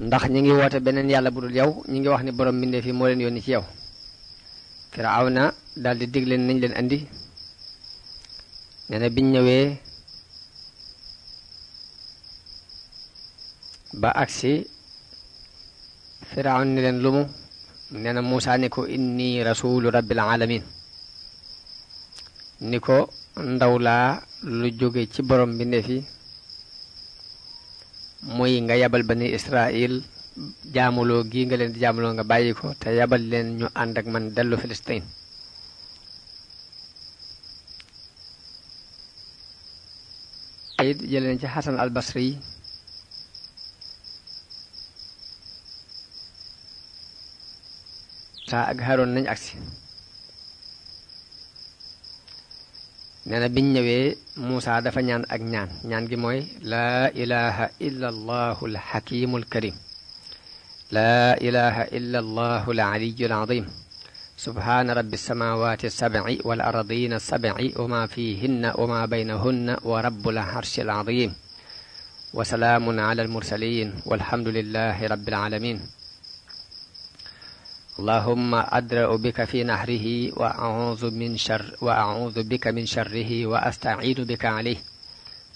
ndax ñi ngi woote beneen yàlla bu dul yow ñi ngi wax ni borom mbindeef yi moo leen yónni ci yow. Firawna daldi dig leen nañ leen andi. nee na biñ ñëwee ba agsi Firawna ni leen lumu. nee na Muusaa ni ko inni rasulu rabbil alamin ni ko ndaw laa lu jóge ci borom mbindeef yi muy nga yabal bani Israil jaamuloo gi nga leen di jaamuloo nga bàyyi ko te yabal leen ñu ànd ak man dellu Filistin. ay jële nañ ci Xasan al Basri saa ak Haroon nañ agsi. nee na biñ ñëwee Muusaa dafa ñaan ak ñaan gi mooy laa ilaha illa allahu alxakimu alkarim laa ilaha illa allahu alaliyu alazim subhaana rabbi alsamawati alsabci wal ardina alsabci wa ma fihinna wa ma baynahunna wa rabbul arshi alazim wa salaamun ala almursalin walhamdulillahi rabbil alamin اللهم أدرأ بك في نحره وأعوذ بك من شره وأستعيذ بك عليه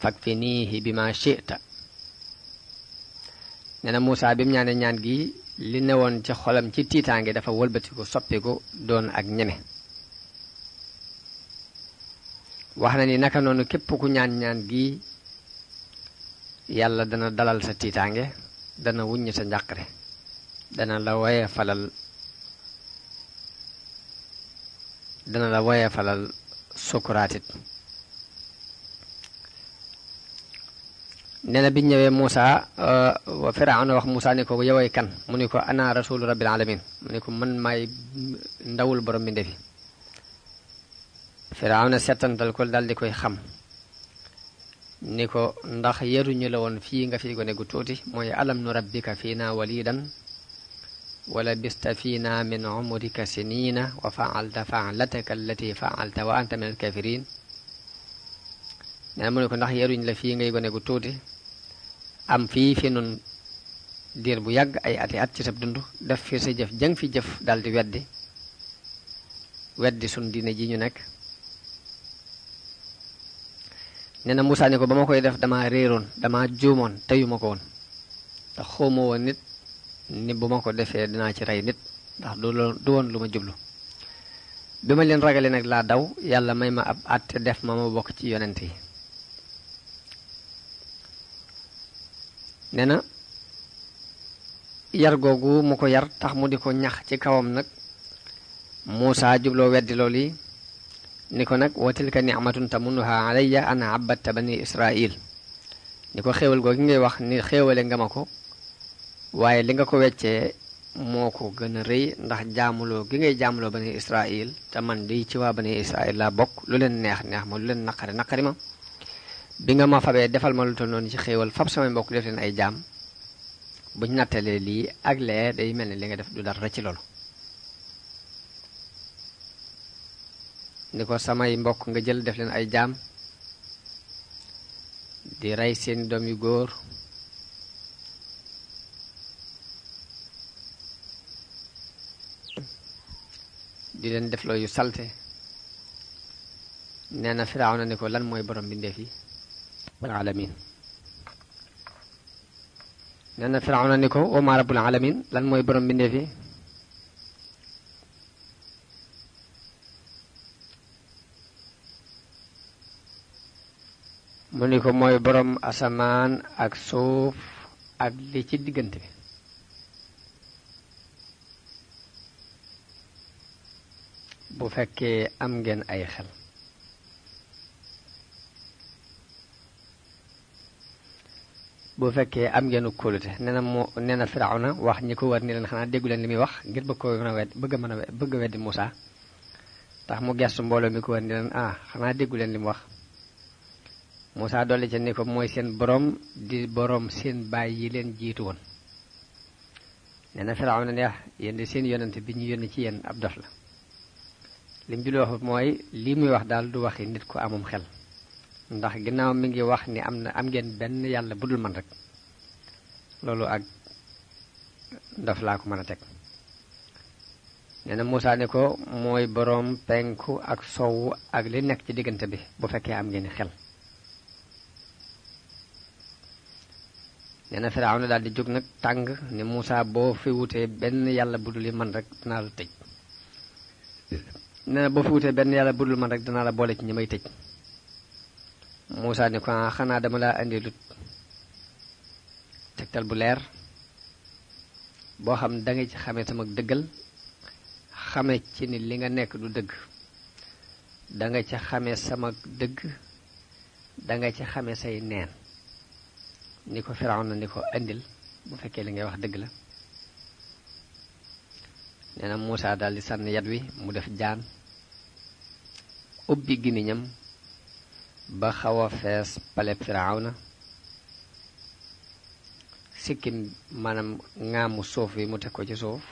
فاكفنيه بما شئت. nee na Muusaa bi mu ñaanee ñaan gi li newoon ci xolam ci tiitaange dafa wëlbatiku soppiku doon ak ñeme. wax na ni naka noonu képp ku ñaan gi yàlla dana dalal sa tiitaange dana wuññ sa njàqare dana la woye falal sukuraatit. nee na biñ ñëwee Muusaa Firawna wax Muusaa ni ko yoway kan mu ni ko ana rasulu rabbil alamin mu ni ko man maay ndawul borom bi ndefi. Firawna settantal ko dal di koy xam ni ko ndax yaruñu la woon fii nga fi gone gu tuuti mooy alam nu rabbika fiina walidan wala bista fiina min umrika sinina wa faalta faalataka allati faalta wa anta min alkafirin. nee na mu ne ko ndax yaruñ la fii ngay gone gu tuuti am fii fi nun diir bu yàgg ay ati at ci sab dund def fi sa jëf jëng fi jëf daldi weddi sun diine ji ñu nekk. nee na Muusaa ni ko ba ma koy def dama réeroon dama juumoon teyuma ko woon ndax xawma woon nit ni bu ma ko defee dinaa ci rey nit ndax du woon lu ma jublu. bi ma leen ragale nag laa daw yàlla may ma ab àtte def ma bokk ci yonent yi. nee na yar googu mu ko yar tax mu di ko ñax ci kawam nag Muusaa jubloo weddi loolu yi ni ko nag wa tilka nicmatun tamunnuha alayya an abadta bani Israil ni ko xéewal googu ngay wax ni xéewale nga ma ko waaye li nga ko weccee moo ko gën a rëy ndax jaamuloo gi ngay jaamuloo bani Israil te man di ci waa bani Israil laa bokk lu leen neex ma lu leen naqari ma bi nga ma fabee defal ma lu toll noonu ci xéewal fab samay mbokk def leen ay jaam buñ nattalee lii ak lee day mel ni li nga def du dara ci loolu. ni ko samay mbokk nga jël def leen ay jaam di rey seen doom yu góor di leen def loo yu salte. nee na Firawna ni ko lan mooy borom bindeef yi wal alamin. nee na Firawna ni ko wa ma rabbul alamin lan mooy borom bindeef yi. mu ni ko mooy borom asamaan ak suuf ak li ci diggante bi. bu fekkee am ngeen ay xel. bu fekkee am ngeenu kóolute nee na Firawna wax ñi ko war ni leen xanaa déggu leen li muy wax ngir bëgg a weddi Muusaa tax mu gestu mbooloo mi ko war ni leen xanaa déggu leen li mu wax. Muusaa dolli ca ni ko mooy seen borom di borom seen baay yi leen jiitu woon. nee na Firawna ne yéen di seen yonante bi ñu yónni ci yéen ab dof la. lim bi lu wax mooy lii muy wax daal du waxi nit ku amum xel ndax ginnaaw mi ngi wax ni am ngeen benn yàlla budul man rek loolu ak ndof laa ko mën a teg. nee na Muusaa ne ko mooy boroom penku ak sowu ak li nekk ci diggante bi bu fekkee am ngeen xel. nee na Firawna daal di jóg nag tàng ne Muusaa boo fi wutee benn yàlla budul man rek dinaa la tëj. nee na boo fi wutee benn yàlla budul man rek dinaa la boole ci ñi may tëj. Muusaa ne ko xanaa dama laa indi lu tegtal bu leer boo xam da nga ci xamee sama dëggal, xame ci ni li nga nekk du dëgg, da nga ci xamee sama dëgg, da nga ci xamee say neen. ni ko Firawna ni ko indil bu fekkee li ngay wax dëgg la. nee na Muusaa daal di sànni yat wi mu def jaan, ubbi gimiñam ba xaw a fees paleb Firawna, sikkim maanaam ŋaamu suuf wi mu teg ko ci suuf,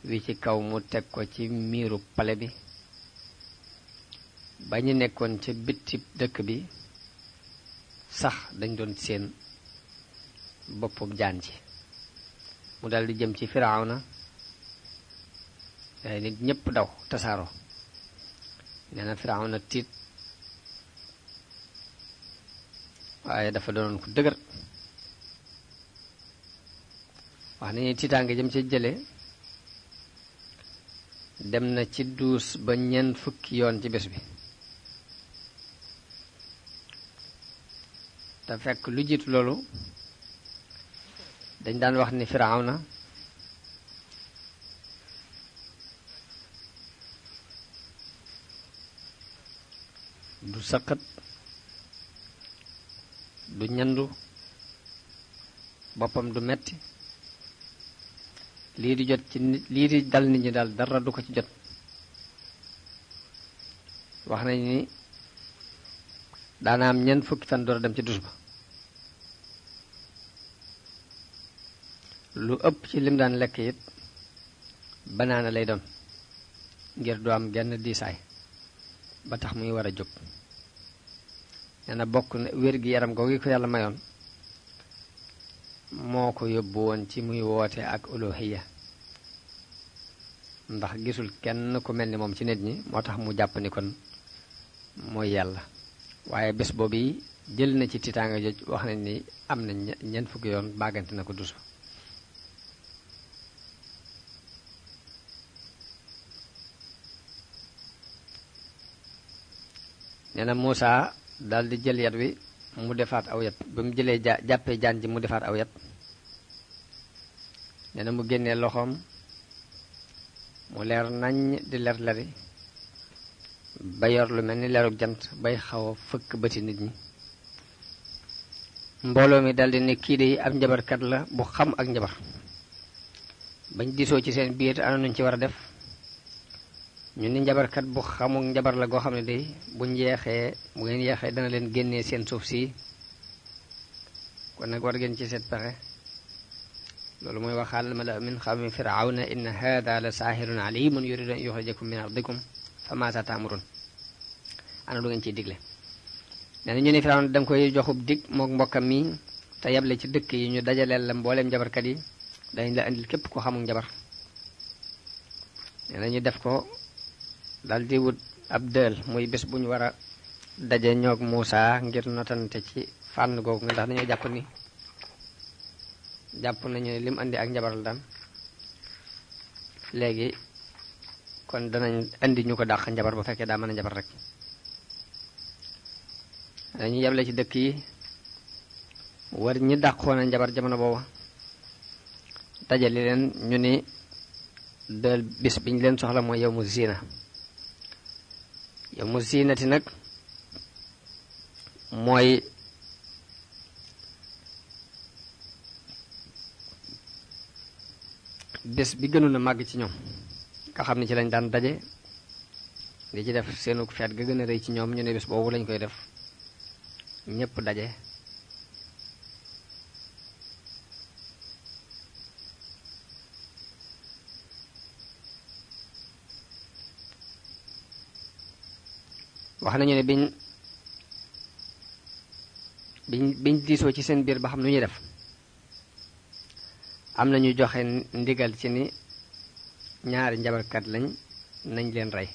wi ci kaw mu teg ko ci miiru pale bi. ba ñu nekkoon ca bitti dëkk bi sax dañ doon seen boppub jaan ci. mu dal di jëm ci Firawna, ay nit ñépp daw tasaaroo. nee na Firawna tiit, waaye dafa doonoon ku dëgër. wax nañu tiitaange jëm ci jële dem na ci 12 ba ñeent fukki yoon ci bés bi. te fekk lu jiitu loolu dañ daan wax ni Firawna du sëqat, du ñandu, boppam du metti, lii di jot ci nit, lii di dal nit ñi daal dara du ko ci jot. wax nañ ni daana am ñeent fukki fan door a dem ci dus ba. lu ëpp ci lim daan lekk it banaana lay doon ngir du am genn diisaay ba tax muy war a jóg. nee na bokk na wér gi yaram googu ko yàlla mayoon moo ko yóbbu woon ci muy woote ak uluhiyya, ndax gisul kenn ku mel ni moom ci nit ñi, moo tax mu jàpp ni kon mooy yàlla. waaye bés boobu yi jël na ci tiitaanga joj, wax nañ ni am na ñeent fukki yoon bàggante na ko dusu. nee na Muusaa daal di jël yat wi mu defaat aw yat. ba mu jëlee jàppee jaan ji mu defaat aw yat. nee na mu génnee loxoom mu leer nañ di leer leri ba yor lu mel ni leerug jant bay xaw a fëkk bëti nit ñi. mbooloo mi daldi ne kii de ab njabarkat la bu xam ak njabar. bañ disoo ci seen biir ana nuñ ci war a def, ñu ni njabarkat bu xamuk njabar la goo xam ne de bu ngeen yeexee dana leen génnee seen suuf si, kon nag war ngeen ci seet pexe. loolu mooy waxaal mala min xawmi Firawna inna hada la saahirun alimun yuridu an yuxrijakum min ardikum fa maasa taamurun. ana lu ngeen ciy digle. nee na ñu ne Firawna danga koy joxub dig mook mbokkam mi te yable ci dëkk yi ñu dajaleel la mbooleem njabarkat yi, dañ la indil képp ko xamul njabar. nee na ñu def ko dal di wut ab dël muy bés bu ñu war a daje ñoog Muusaa ngir notante ci fànn googu, ndax dañoo jàpp nañu ne lim andi ak njabar la daan. léegi kon danañ andi ñu ko dàq njabar bu fekkee daa mën a njabar rek. dañuy yeble ci dëkk yi war ñi dàqoon a njabar jamono booba, dajale leen ñu ni dël bis biñ leen soxla mooy yawmu ziina. yawmu ziinati nag mooy bés bi gënoon a màgg ci ñoom, nga xam ne ci lañ daan daje di ci def seenu feet ga gën a rëy ci ñoom. ñu ne bés boobu lañ koy def, ñépp daje. wax nañu ne biñ diisoo ci seen biir ba xam nu ñuy def, am na ñu joxe ndigal ci ni ñaari njabarkat lañ nañ leen rey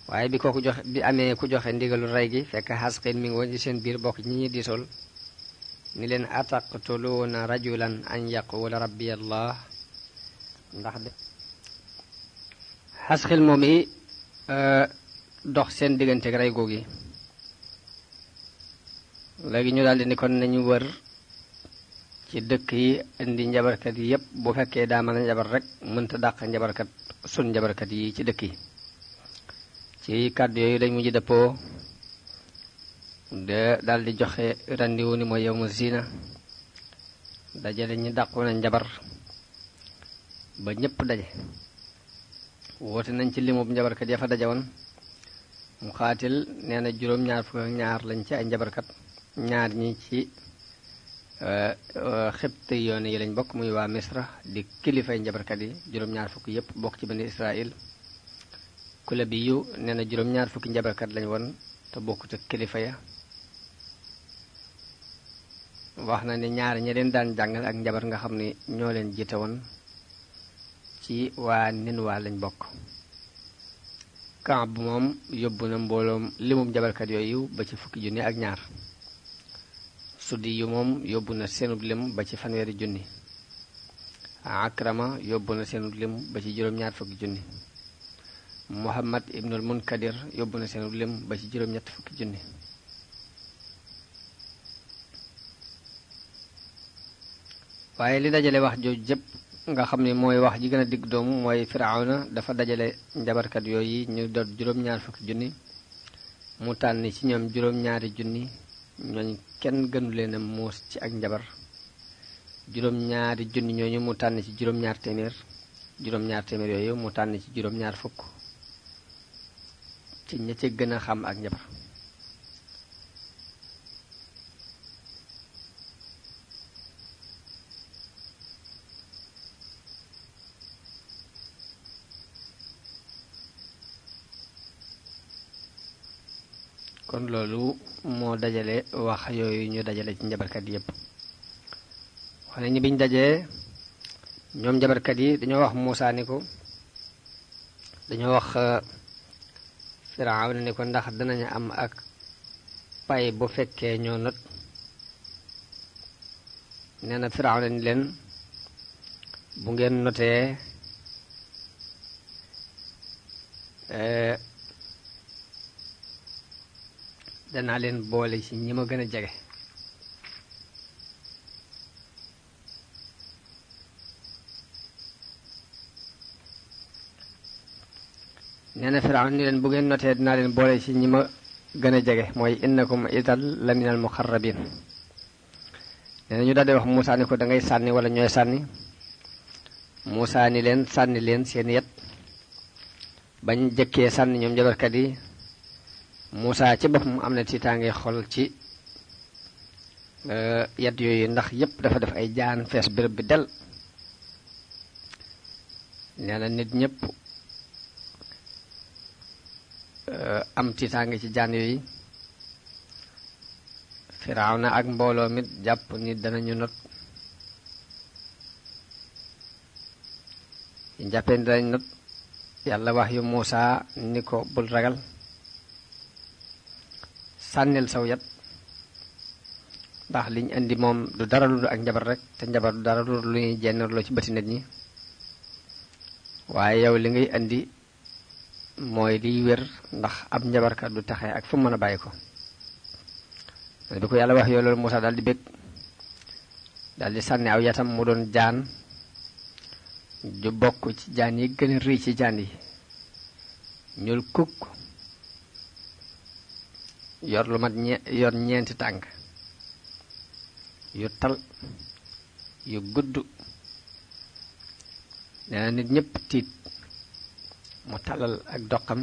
waaye bi kooku joxe bi amee ku joxe ndigalu rey gi fekk Xasqiil mi ngi woon ci seen biir bokk ñi ñi diisool ni leen ataqtuluuna rajulan an yaqula rabbi allah ndax de Xasqiil moom yi dox seen diggante rey googi léegi ñu daldi ni kon nañu wër ci dëkk yi indi njabarkat yi yépp bu fekkee daa mën a njabar rek mënta dàq njabarkat sun njabarkat yi ci dëkk yi ci kàddu yooyu dañ mujj dëppoo de daldi joxe randiwu ni mooy yawmu zina dajale ñi dàqu na njabar ba ñépp daje woote nañ ci limub njabarkat ya fa daje woon Muqaatil nee na juróom-ñaar fukk ak ñaar lañ ci ay njabarkat ñaar ñi ci xibti yoon yi lañ bokk muy waa Misra di kilifay njabarkat yi juróom-ñaar fukk yépp bokk ci bani Israil Kulabi yu nee na juróom-ñaar fukki njabarkat lañ woon te bokkut ak kilifa ya wax na ne ñaar ñi leen daan jàngal ak njabar nga xam ne ñoo leen jiite woon ci waa Ninwa lañ bokk Kaab moom yóbbu na mbooloom limum njabarkat yooyu ba ci fukki junni ak ñaar Suddi yu moom yóbbu na seenub lim ba ci fanweeri junni Akrama yóbbu na seenub lim ba ci juróom-ñaar fukki junni Muhammad ibnul Munkadir yóbbu na seenub lim ba ci juróom-ñett fukki junni waaye li dajale wax jooju jëpp nga xam ne mooy wax ji gën a digg doomu mooy Firawna dafa dajale njabarkat yooyu ñu doon juróom-ñaar fukki junni mu tànn ci ñoom juróom-ñaari junni ñooñ kenn gënu leen a muus ci ak njabar juróom-ñaari junni ñooñu mu tànn ci juróom-ñaar téeméer yooyu mu tànn ci juróom-ñaar fukk ci ña ca gën a xam ak njabar kon loolu moo dajale wax yooyu ñu dajale ci njabarkat yi yépp wax nañu biñ dajee ñoom njabarkat yi dañoo wax Muusaa ni ko dañoo wax Firawna ni ko ndax danañu am ak pay bu fekkee ñoo not nee na Firawna ni leen bu ngeen notee danaa leen boole ci ñi ma gën a jege nee na Firawna ni leen bu ngeen notee dinaa leen boole ci ñi ma gën a jege mooy innakum idal la minal muqarrabin nee na ñu daldi wax Muusaa ni ko da ngay sànni wala ñooy sànni Muusaa ni leen sànni leen seen yet bañ jëkkee sànni ñoom njabarkat yi Muusaa ci boppam am na tiitaange xol ci yat yooyu ndax yépp dafa def ay jaan fees béréb bi del nee na nit ñépp am tiitaange ci jaan yooyu Firawna ak mbooloo mit jàpp ni danañu not yi jàppee ni danañ not yàlla wax yu Muusaa ni ko bul ragal sànnil saw yat ndax liñ indi moom du dara lu ak njabar rek te njabar du dara lu ñuy jennerloo ci bëti nit ñi waaye yow li ngay indi mooy liy wér ndax ab njabarkat du taxe ak fu mu mën a bàyyi ko bi ko yàlla wax yow loolu Muusaa daal di bég daal di sànni aw yatam mu doon jaan ju bokk ci jaan yi gën a rëy ci jaan yi ñuul kukk yor lu mat yor ñeenti tànk yu tal yu gudd nee na nit ñépp tiit mu talal ak doqam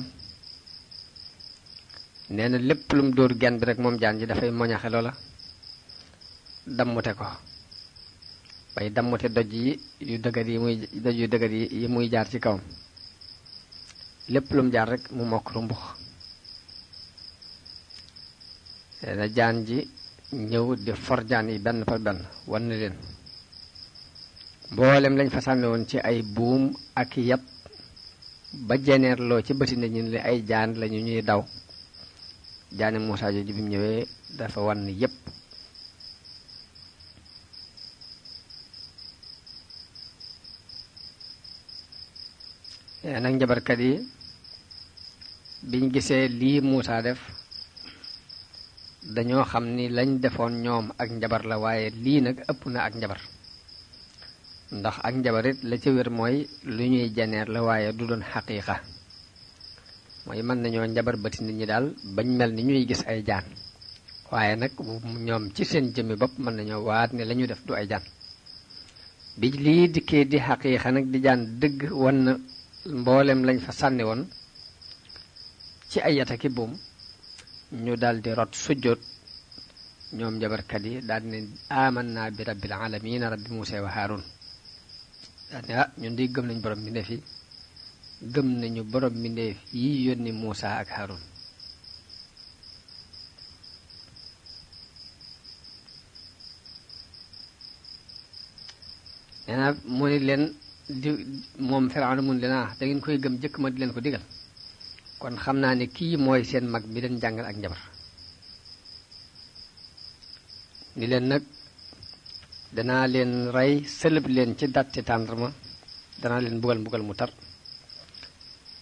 nee na lépp lum dóor genn bi rek moom jaan ji dafay moñaxe loola dammute ko bay dammute doj yu dëgër yi muy jaar ci kawam lépp lum jaar rek mu mokk rumbux nee na jaan ji ñëw di for jaan yi benn par benn wan na leen mboolem lañ fa sànni woon ci ay buum ak yat ba jeneerloo ci bëti na ñun li ay jaan lañu ñuy daw jaani Muusaa jooju bi mu ñëwee dafa wan yépp. nag njabarkat yi biñ gisee lii Muusaa def dañoo xam ni lañ defoon ñoom ak njabar la, waaye lii nag ëpp na ak njabar, ndax ak njabarit la ca wér mooy lu ñuy janeer la waaye du doon xaqiiqa, mooy mën nañoo njabar bëti nit ñi daal bañ mel ni ñuy gis ay jaan, waaye nag ñoom ci seen jëmmi bopp mën nañoo waat ne la ñu def du ay jaan. bi lii dikkee di xaqiiqa nag di jaan dëgg wan na mboolem lañ fa sànni woon ci ay yataki buum, ñu daldi rot sujjóot ñoom njabarkat yi daal ne amanna bi rabbil alamin rabbi Muusaa wa Haaruun, daal ne ñun di gëm nañ borom mbindeef yi, gëm nañu borom mbindeef yi yónni Muusaa ak Haaruun. nee na mu ni leen di moom Firawna mun leen da ngeen koy gëm jëkk ma di leen ko digal, kon xam naa ne kii mooy seen mag bi leen jàngal ak njabar. ni leen nag danaa leen rey sëlëb leen ci datti tàndarma, danaa leen mbugal mu tar.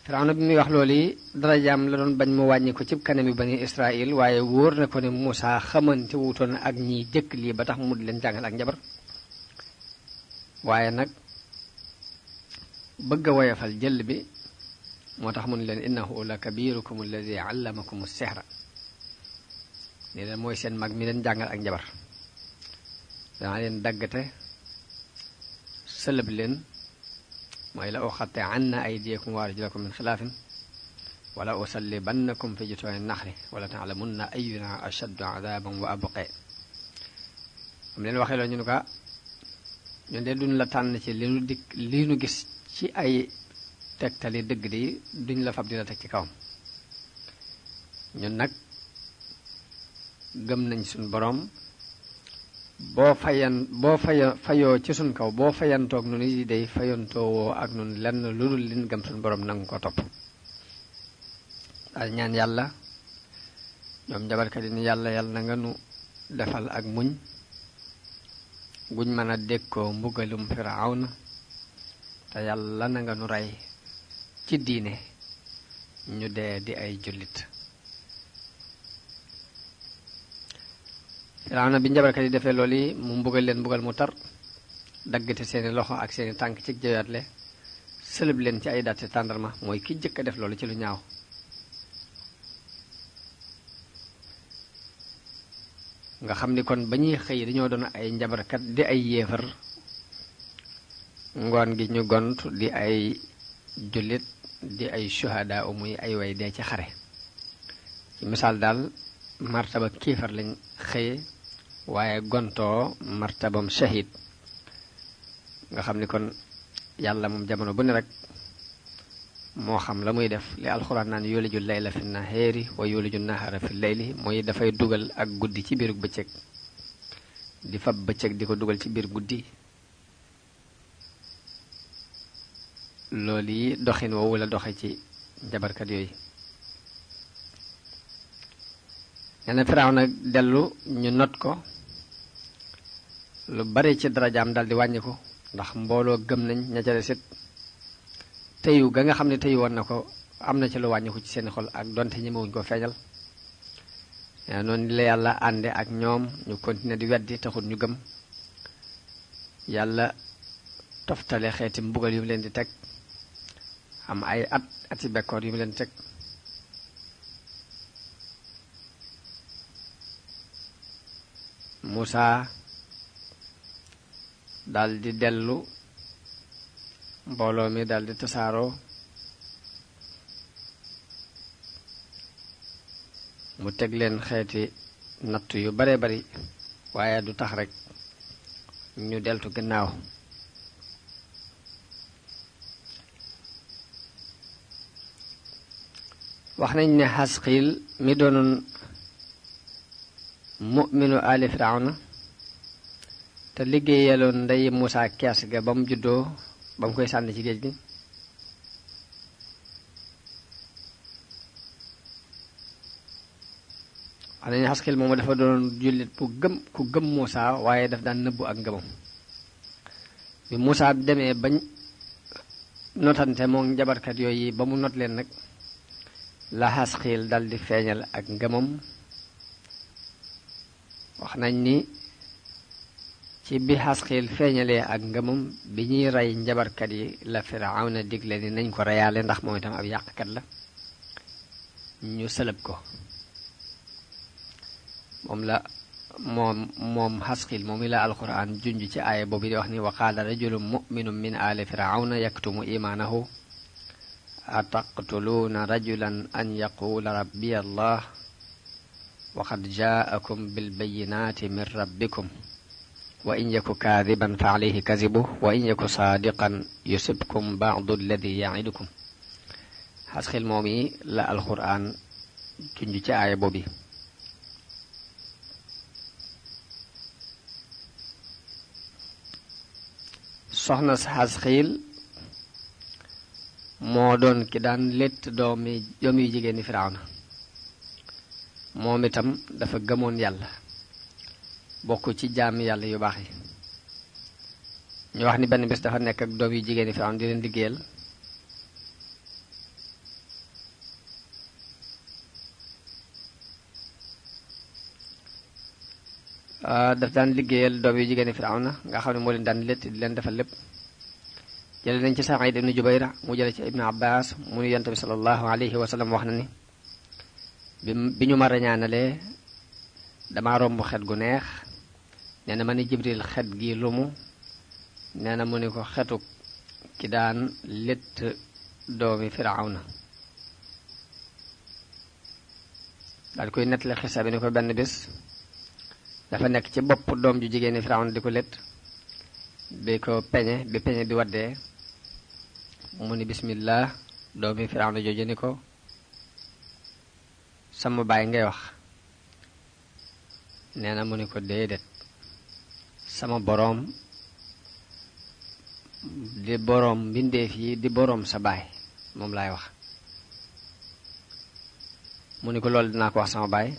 Firawna bi muy wax loolu yi darajaam la doon bañ mu wàññi ko ci kanami bani Israël, waaye wóor na ko ne Muusaa xamante wutoon ak ñi jëkk lii ba tax mu di leen jàngal ak njabar, waaye nag bëgg a woyofal jël bi moo tax mu ne leen innahu la kabirukum alladi allamakum sihra, ni leen mooy seen mag mi leen jàngal ak njabar, danaa leen daggate sëlëb leen, mooy la uxatte anna aydiyakum wa arjulakum min xilaafin wala usallibannakum fi jutuuni naxli wala taalamunna ayuna ashaddu adaban wa abqe. am leen waxee loolu ñu ne ko ñun de duñ la tànn ci li nu gis ci ay tegtali dëgg di duñ la fab di la teg ci kawam, ñun nag gëm nañ suñ boroom, boo fayoo ci suñ kaw boo fayantoog nu ni day fayantoowoo ak nun lenn lu dul lin gëm suñ boroom nangu ko topp. daal ñaan yàlla ñoom njabarkat yi ni yàlla na nga nu defal ak muñ guñ mën a dékkoo mbugalum Firawna, te yàlla na nga nu rey ci diine ñu dee di ay jullit. Firawna bi njabarkat yi defee loolu yi mu mbugal leen mbugal mu tar, daggate seeni loxo ak seeni tànk ci jëyaatle, sëlëb leen ci ay datti tàndarma, mooy ki jëkk a def loolu ci lu ñaaw. nga xam ni kon ba ñuy xëy dañoo doon ay njabarkat di ay yéefar, ngoon gi ñu gont di ay jullit di ay shuhada muy ay way dee ci xare. ci misaal daal martaba kiifar lañ xëye waaye gontoo martabam shahid. nga xam ni kon yàlla moom jamono bu ne rek moo xam la muy def, li alxuraan naan yuliju layla fi nahaari wa yuliju nahaara fi layli, mooy dafay dugal ak guddi ci biir bëccëg di fab bëccëg di ko dugal ci biir guddi. loolu yi doxin woowu la doxe ci njabarkat yooyu. nee na Firawna dellu ñu not ko, lu bari ci darajaam dal di wàññi ko, ndax mbooloo gëm nañ ña ca desit teyu ga nga xam ne teyu woon na ko am na ci lu wàññiku ci seen xol, ak donte ñemewuñ ko feeñal. noonu la yàlla ànde ak ñoom ñu continuer di weddi taxul ñu gëm. yàlla toftale xeeti mbugal yu mu leen di teg, am ay ati bekkoor yu mu leen di teg. Muusaa dal di dellu, mbooloo mi dal di tasaaroo, mu teg leen xeeti natt yu bare bari, waaye du tax rek ñu deltu gannaaw. wax nañ ne Xasqiil mi doonoon mu'minu ali Firawna te liggéeyaloon ndey Muusa kees ga ba mu juddoo ba mu koy sànni ci géej gi. wax nañu Xasqiil moomu dafa doon jullit ku gëm Muusa waaye daf daan nëbbu ak ngëmam. bi Muusa demee bañ notante moom njabarkat yooyu ba mu not leen nag la Xasqiil dal di feeñal ak ngëmam. wax nañ ni ci bi Xasqiil feeñalee ak ngëmam bi ñuy rey njabarkat yi la Firawna digle ni nañ ko reyaale ndax moom itam ab yàqkat la ñu sëlëb ko. moom Xasqiil moom la alquran junj ci aaya boobu di wax ni wa qaala rajulun mu'minun min aali firawna yaktumu imaanahu ataqtuluuna rajulan an yaquula rabbiya allah wa qad jaakum bilbayinaati min rabbikum wa in yaku kaadiban fa alayhi kazibuhu wa in yaku saadiqan yusibkum ba'du alladi ya'idukum. Xasqiil moom la alquran junj ci aaya boobu. soxna si Xasqiil moo doon ki daan létt doom yu jigéen ñi Firawna. moom itam dafa gëmoon yàlla bokk ci jaami yàlla yu baax yi. ñu wax ni benn bés dafa nekk ak doom yu jigéen ñi Firawna di leen liggéeyal. daf daan liggéeyal doom yu jigéen ñi Firawna nga xam ne moo leen daan létt di leen defal lépp. jële nañ ci Saïd ibn Jubayr mu jële ci Ibn Abbas mu nu Yonent bi sallallahu alayhi wa sallam wax na ni bi ñu ma rañaanalee dama romb xet gu neex. nee na ma ni Jibril xet gi lumu. nee na mu ni ko xetu ki daan létt doomi Firawna. daal koy nettali xisa bi ni ko benn bés dafa nekk ci bopp doom ju jigéen ñi Firawna di ko létt bi peñe bi waddee mu ni bismillah doomi Firawna jooju ni ko sama baay ngay wax. nee na mu ni ko déedéet sama boroom di boroom mbindeef yi di boroom sa baay moom laay wax. mu ni ko loolu dinaa ko wax sama baay.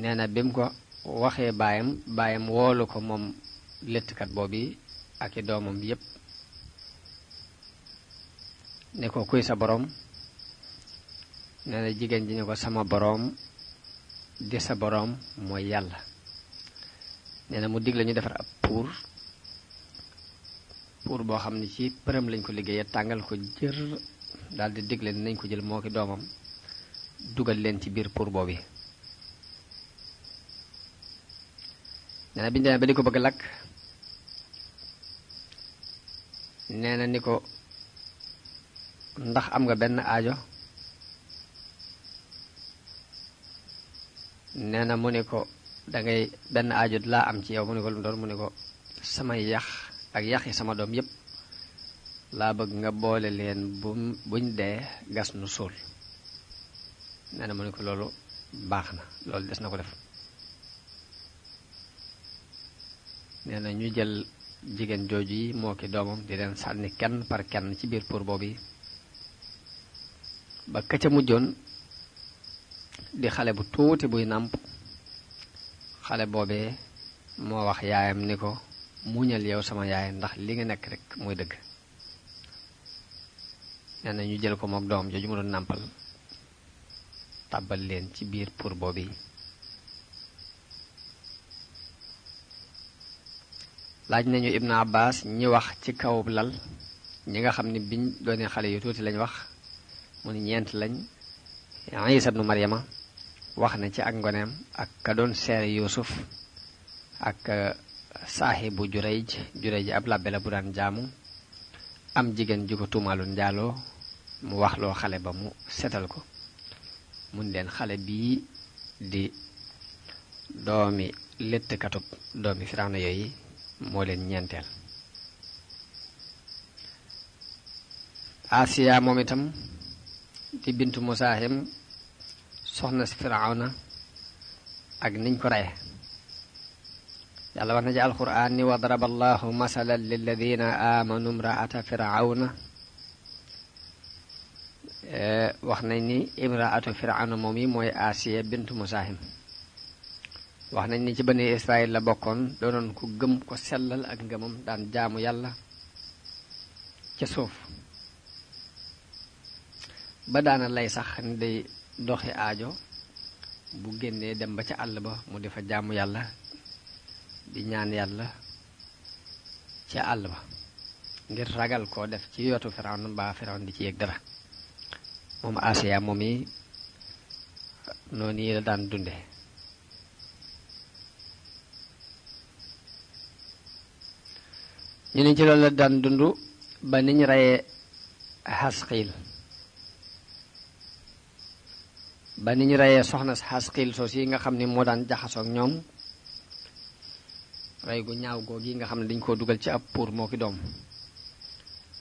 nee na bi mu ko waxee baayam woolu ko moom léttkat boobu ak i doomam yépp ne ko kuy sa boroom. nee na jigéen ji ne ko sama boroom di sa boroom mooy yàlla. nee na mu digle ñu defar ab puur boo xam ne ci përëm lañ ko liggéeyee tàngal ko jër daldi digle ni nañ ko jël moo ki doomam dugal leen ci biir puur boobu. nee na bi ñu demee ba di ko bëgg lakk nee na ni ko ndax am nga benn aajo. nee na mu ni ko dangay benn aajo laa am ci yow mu ni ko lu mu doon mu ni ko samay yax ak yax yi sama doom yépp laa bëgg nga boole leen buñ dee gas nu suul. nee na mu ni ko loolu baax na loolu des na ko def. nee na ñu jël jigéen jooju yi moo ki doomam di leen sànni kenn par kenn ci biir pour boobu yi ba ka ca mujjoon di xale bu tuuti buy nàmp. xale boobee moo wax yaayam ni ko muñal yow sama yaay ndax li nga nekk rek mooy dëgg. nee na ñu jël ko mook doom jooju mu doon nàmpal tàbbal leen ci biir pour boobu yi. laaj nañu Ibn Abbas ñi wax ci kaw lal ñi nga xam ne biñ doonee xale yu tuuti lañ wax mu ni ñeent lañ. Isa ibnu Maryama wax na ci ak ngoneem ak ka doon seere Yuusuf ak saaxibu Jurayj ab làbbe la bu daan jaamu am jigéen ju ko tuumaaloon njaaloo mu wax loo xale ba mu setal ko mun leen xale bii di doomi léttkatub doomi Firawna yooyu moo leen ñeenteel. Asiya moom itam di bintu Musaahim soxna si Firawna ak niñ ko reye yàlla wax na ci alquran ni wa daraba allahu masalan lilladina amanu imraata firawna wax nañ ni imraatu firawna moom yi mooy Asiya bint Musaahim wax nañ ni ci bani Israël la bokkoon doonoon ku gëm ko sellal ak ngëmam daan jaamu yàlla ca suuf ba daana lay sax ni day doxi aajo bu génnee dem ba ca àll ba mu di fa jaamu yàlla di ñaan yàlla ca àll ba ngir ragal koo def ci yootu Firawna mbaa Firawna di ci yëg dara moom Asiya moom yi noonu yi la daan dunde ñu ne ci loolu la daan dund ba niñ reyee Xasqiil soxna Xasqiil soos yi nga xam ni moo daan jaxasoog ñoom rey gu ñaaw googu yi nga xam ne dañ koo dugal ci ab pour moo ki doom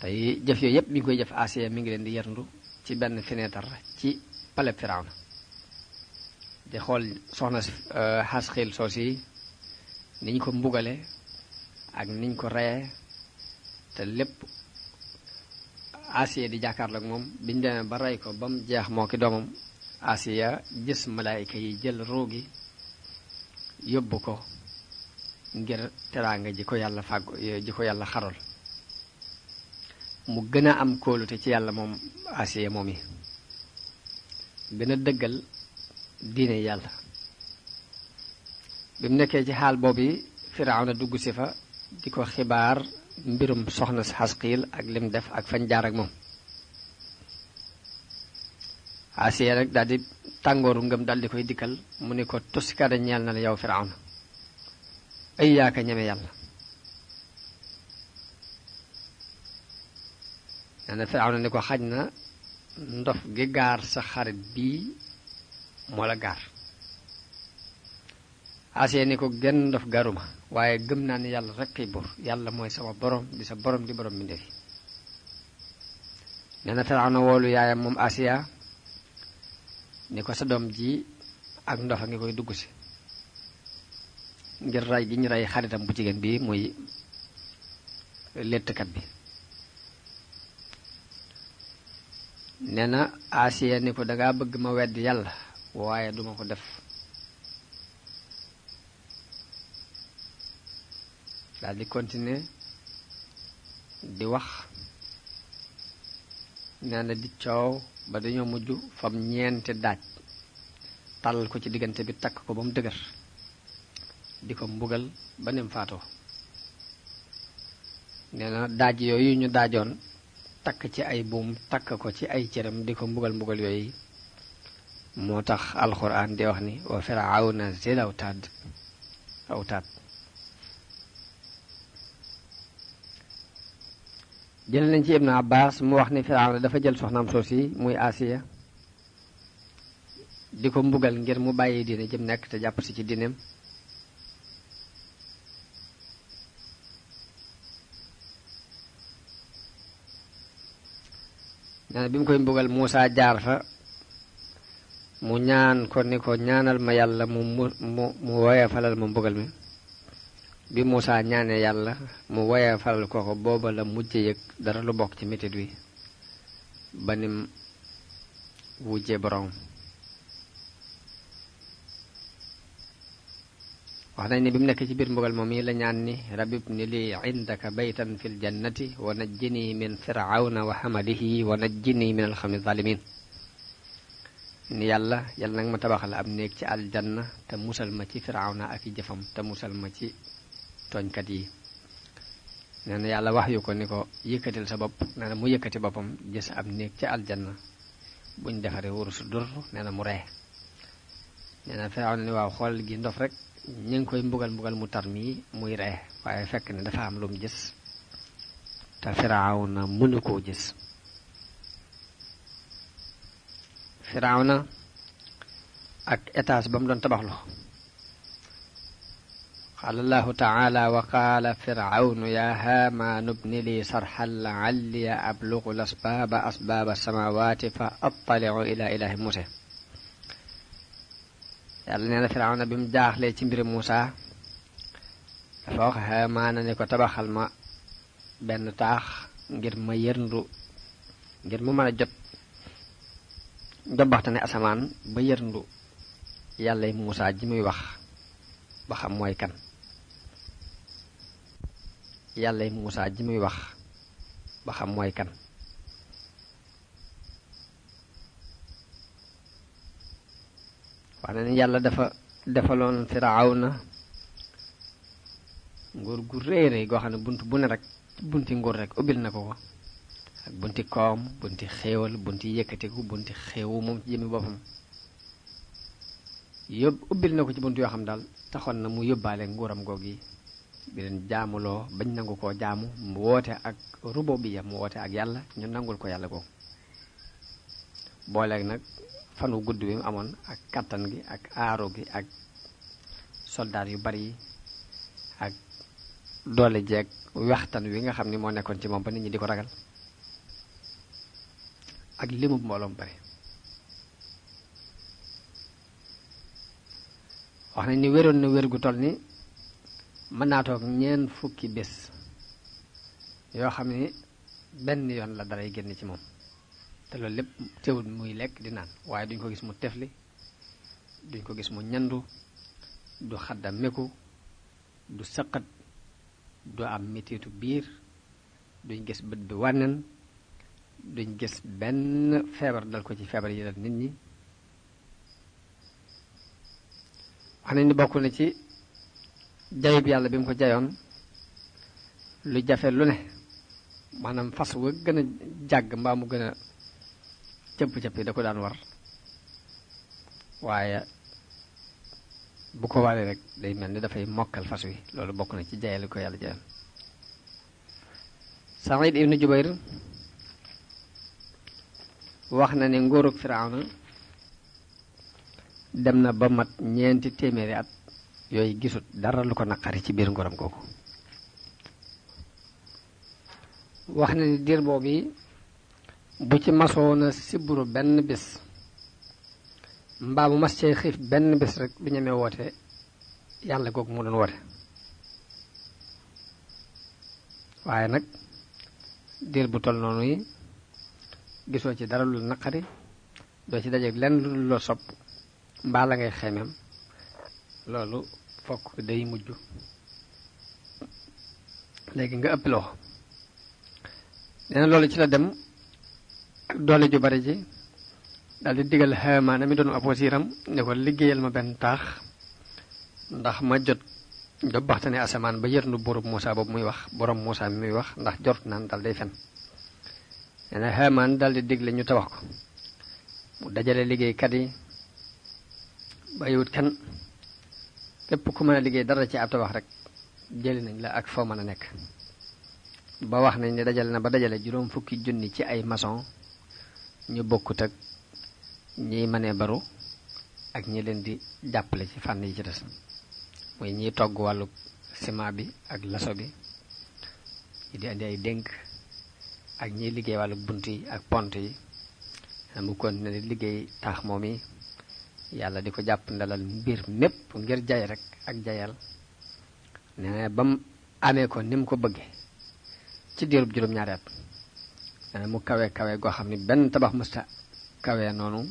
tey jëf yooyu yépp mi ngi koy jëf Asiya mi ngi leen di yerndu ci benn fenêtre ci palais Firawna di xool soxna Xasqiil soos yi niñ ko mbugale ak niñ ko reyee te lépp Asiya di jàkkaarloog moom biñ demee ba rey ko ba mu jeex moo ki doomam Asiya gis malaayika yi jël roogi yóbbu ko ngir teraanga ji ko yàlla fàggu ji ko yàlla xarol mu gën a am kóolute ci yàlla moom Asiya moom yi gën a dëggal diine yàlla bi mu nekkee ci xaal boobu Firawna dugg si fa di ko xibaar mbirum soxna Xasqiil ak lim def ak fañ jaar ak moom Asiya rek daal di tàngooru ngëm daal di koy dikkal mu ni ko tuskada ñeel na la yow Firawna ay yaaka ñeme yàlla nee na Firawna ni ko xaj na ndof gi gaar sa xarit bii moo la gaar Asiya ni ko genn ndof gaaruma waaye gëm naa ni yàlla rek kay buur yàlla mooy sama borom di sa borom di borom mbindeef yi nee na Firawna woolu yaayam moom Asiya ni ko sa doom ji ak ndofa ngi koy dugg si ngir rey gi ñu rey xaritam bu jigéen bi muy léttkat bi nee na Asiya ni ko dangaa bëgg ma wedd yàlla waaye duma ko def daal di continuer di wax nee na di coow ba dañoo mujj fam ñeenti daaj tàllal ko ci diggante bi takk ko ba mu dëgër di ko mbugal ba nim faatoo nee na daaj yooyu ñu daajoon takk ci ay buum takk ko ci ay cëram di ko mbugal yooyu moo tax alxuraan di wax ni wa firawna zil awtaad jël nañ ci Ibnu Abbas mu wax ni Firawna dafa jël soxnaam soosi muy Asiya di ko mbugal ngir mu bàyyi diine jëm nekk te jàpp si ci diineem nee na bi mu koy mbugal Muusa jaar fa mu ñaan ko ni ko ñaanal ma yàlla mu woyofalal ma mbugal mi bi Muusa ñaanee yàlla mu woyofalal ko booba la mujj yëg dara lu bokk ci metit wi ba nim wujje borom wax nañ ni bi mu nekk ci biir mbugal moom yi la ñaan ni rabib ni li indaka baytan fil jannati wa najjini min firawna wa hamadihi wa najjini min alxawmi zalimin ni yàlla nag ma tabaxal am néeg ci aljanna te musal ma ci firawna ak i jëfam te musal ma ci tooñkat yi nee na yàlla wax yu ko ni ko yëkkatil sa bopp nee na mu yëkkati boppam gis am néeg ci aljanna buñ defaree wurus dur nee na mu ree nee na firawna ni waaw xool gi ndof rek ñu ngi koy mbugal mu tar mii muy ree waaye fekk ne dafa am lu mu gis te Firawna mënu koo gis Firawna ak étage ba mu doon tabaxlu qaala allahu taala wa qaala firawnu ya haamaanu bni li sarxan la'alli ablugu asbaaba samawati fa attali'u ila ilahi Muusa yàlla nee na Firawna bi mu jaaxlee ci mbiri Muusa dafa wax Haamaana ne ko tabaxal ma benn taax ngir ma yërndu ngir mu mën a jot jobbaxtane asamaan ba yërndu yàlla Muusaa ji muy wax ba xam mooy kan yàlla Muusaa ji muy wax ba xam mooy kan wax na ni yàlla dafa defaloon Firawna nguur gu rëy rëy goo xam ne bunt bu ne rek bunti nguur rek ubbil na ko ko ak bunti koom bunti xéewal bunti yëkkatiku bunti xéewu moom ci jëmi boppam ubbil na ko ci bunt yoo xam daal taxoon na mu yóbbaale nguuram googu yi bi leen jaamuloo bañ nangu koo jaamu mu woote ak rububiyya mu woote ak yàlla ñu nangul ko yàlla googu booleeg nag fanu gudd bi mu amoon ak kattan gi ak aaru gi ak soldaar yu bari yi ak doole jeeg waxtaan wi nga xam ni moo nekkoon ci moom ba nit ñi di ko ragal ak limu mbooloom bari wax nañ ni wéroon na wér gu toll ni mën naa toog ñeent fukki bés yoo xam ni benn yoon la daray génn ci moom te loolu lépp teewul muy lekk di naan waaye duñ ko gis mu tefli duñ ko gis mu ñandu du xadda meku du sëqat du am metitu biir duñ gis bët bi wànnen duñ gis benn feebar dal ko ci feebar yi dal nit ñi wax nañ ni bokk na ci jayub yàlla bi mu ko jayoon lu jafe lu ne maanaam fas wa gën a jàgg mbaa mu gën a cëpp-cëpp da ko daan war waaye bu ko waree rek day mel ni dafay mokkal fas wi loolu bokk na ci jayal ko yàlla jayoon Saïd ibnu Jubayr wax na ne nguurug Firawna dem na ba mat 400 at yooyu gisut dara lu ko naqari ci biir nguuram googu wax na ni diir boobu bu ci masoona siburu benn bés mbaa mu mas cee xiif benn bés rek du ñemee woote yàlla googu mu doon woote waaye nag diir bu toll noonu yi gisoo ci dara lu naqari doo ci dajeeg lenn lu la sopp mbaa la ngay xeemeem loolu fokk day mujj léegi nga ëpp loxo nee na loolu ci la dem ak doole ju bari ji daal di digal Haamaana mi doon ab wasiiram ne ko liggéeyal ma benn taax ndax ma jot jobbaxtane asamaan ba yërnu borub Muusaa boobu muy wax borom Muusaa mi muy wax ndax jort naan dal day fen nee na Haamaan daal di digle ñu tabax ko mu dajale liggéeykat yi bàyyiwut kenn képp ku mën a liggéey dara ci ab tabax rek jëli nañ la ak foo mën a nekk ba wax nañ ne dajale na ba dajale 50 junni ci ay maçon ñu bokkut ak ñiy mënee baru ak ñi leen di jàppale ci fànn yi ci des muy ñiy togg wàllu ciment bi ak laso bi ñi di andi ay dénk ak ñiy liggéey wàllu bunt yi ak pont yi mu continué di liggéey taax moom yi yàlla di ko jàpp ndalal mbir mépp ngir jay rek ak jayal nee na ba mu amee ko ni mu ko bëggee ci diirub juróom-ñaari at nee na mu kawe kawe goo xam ni benn tabax mësta kawe noonu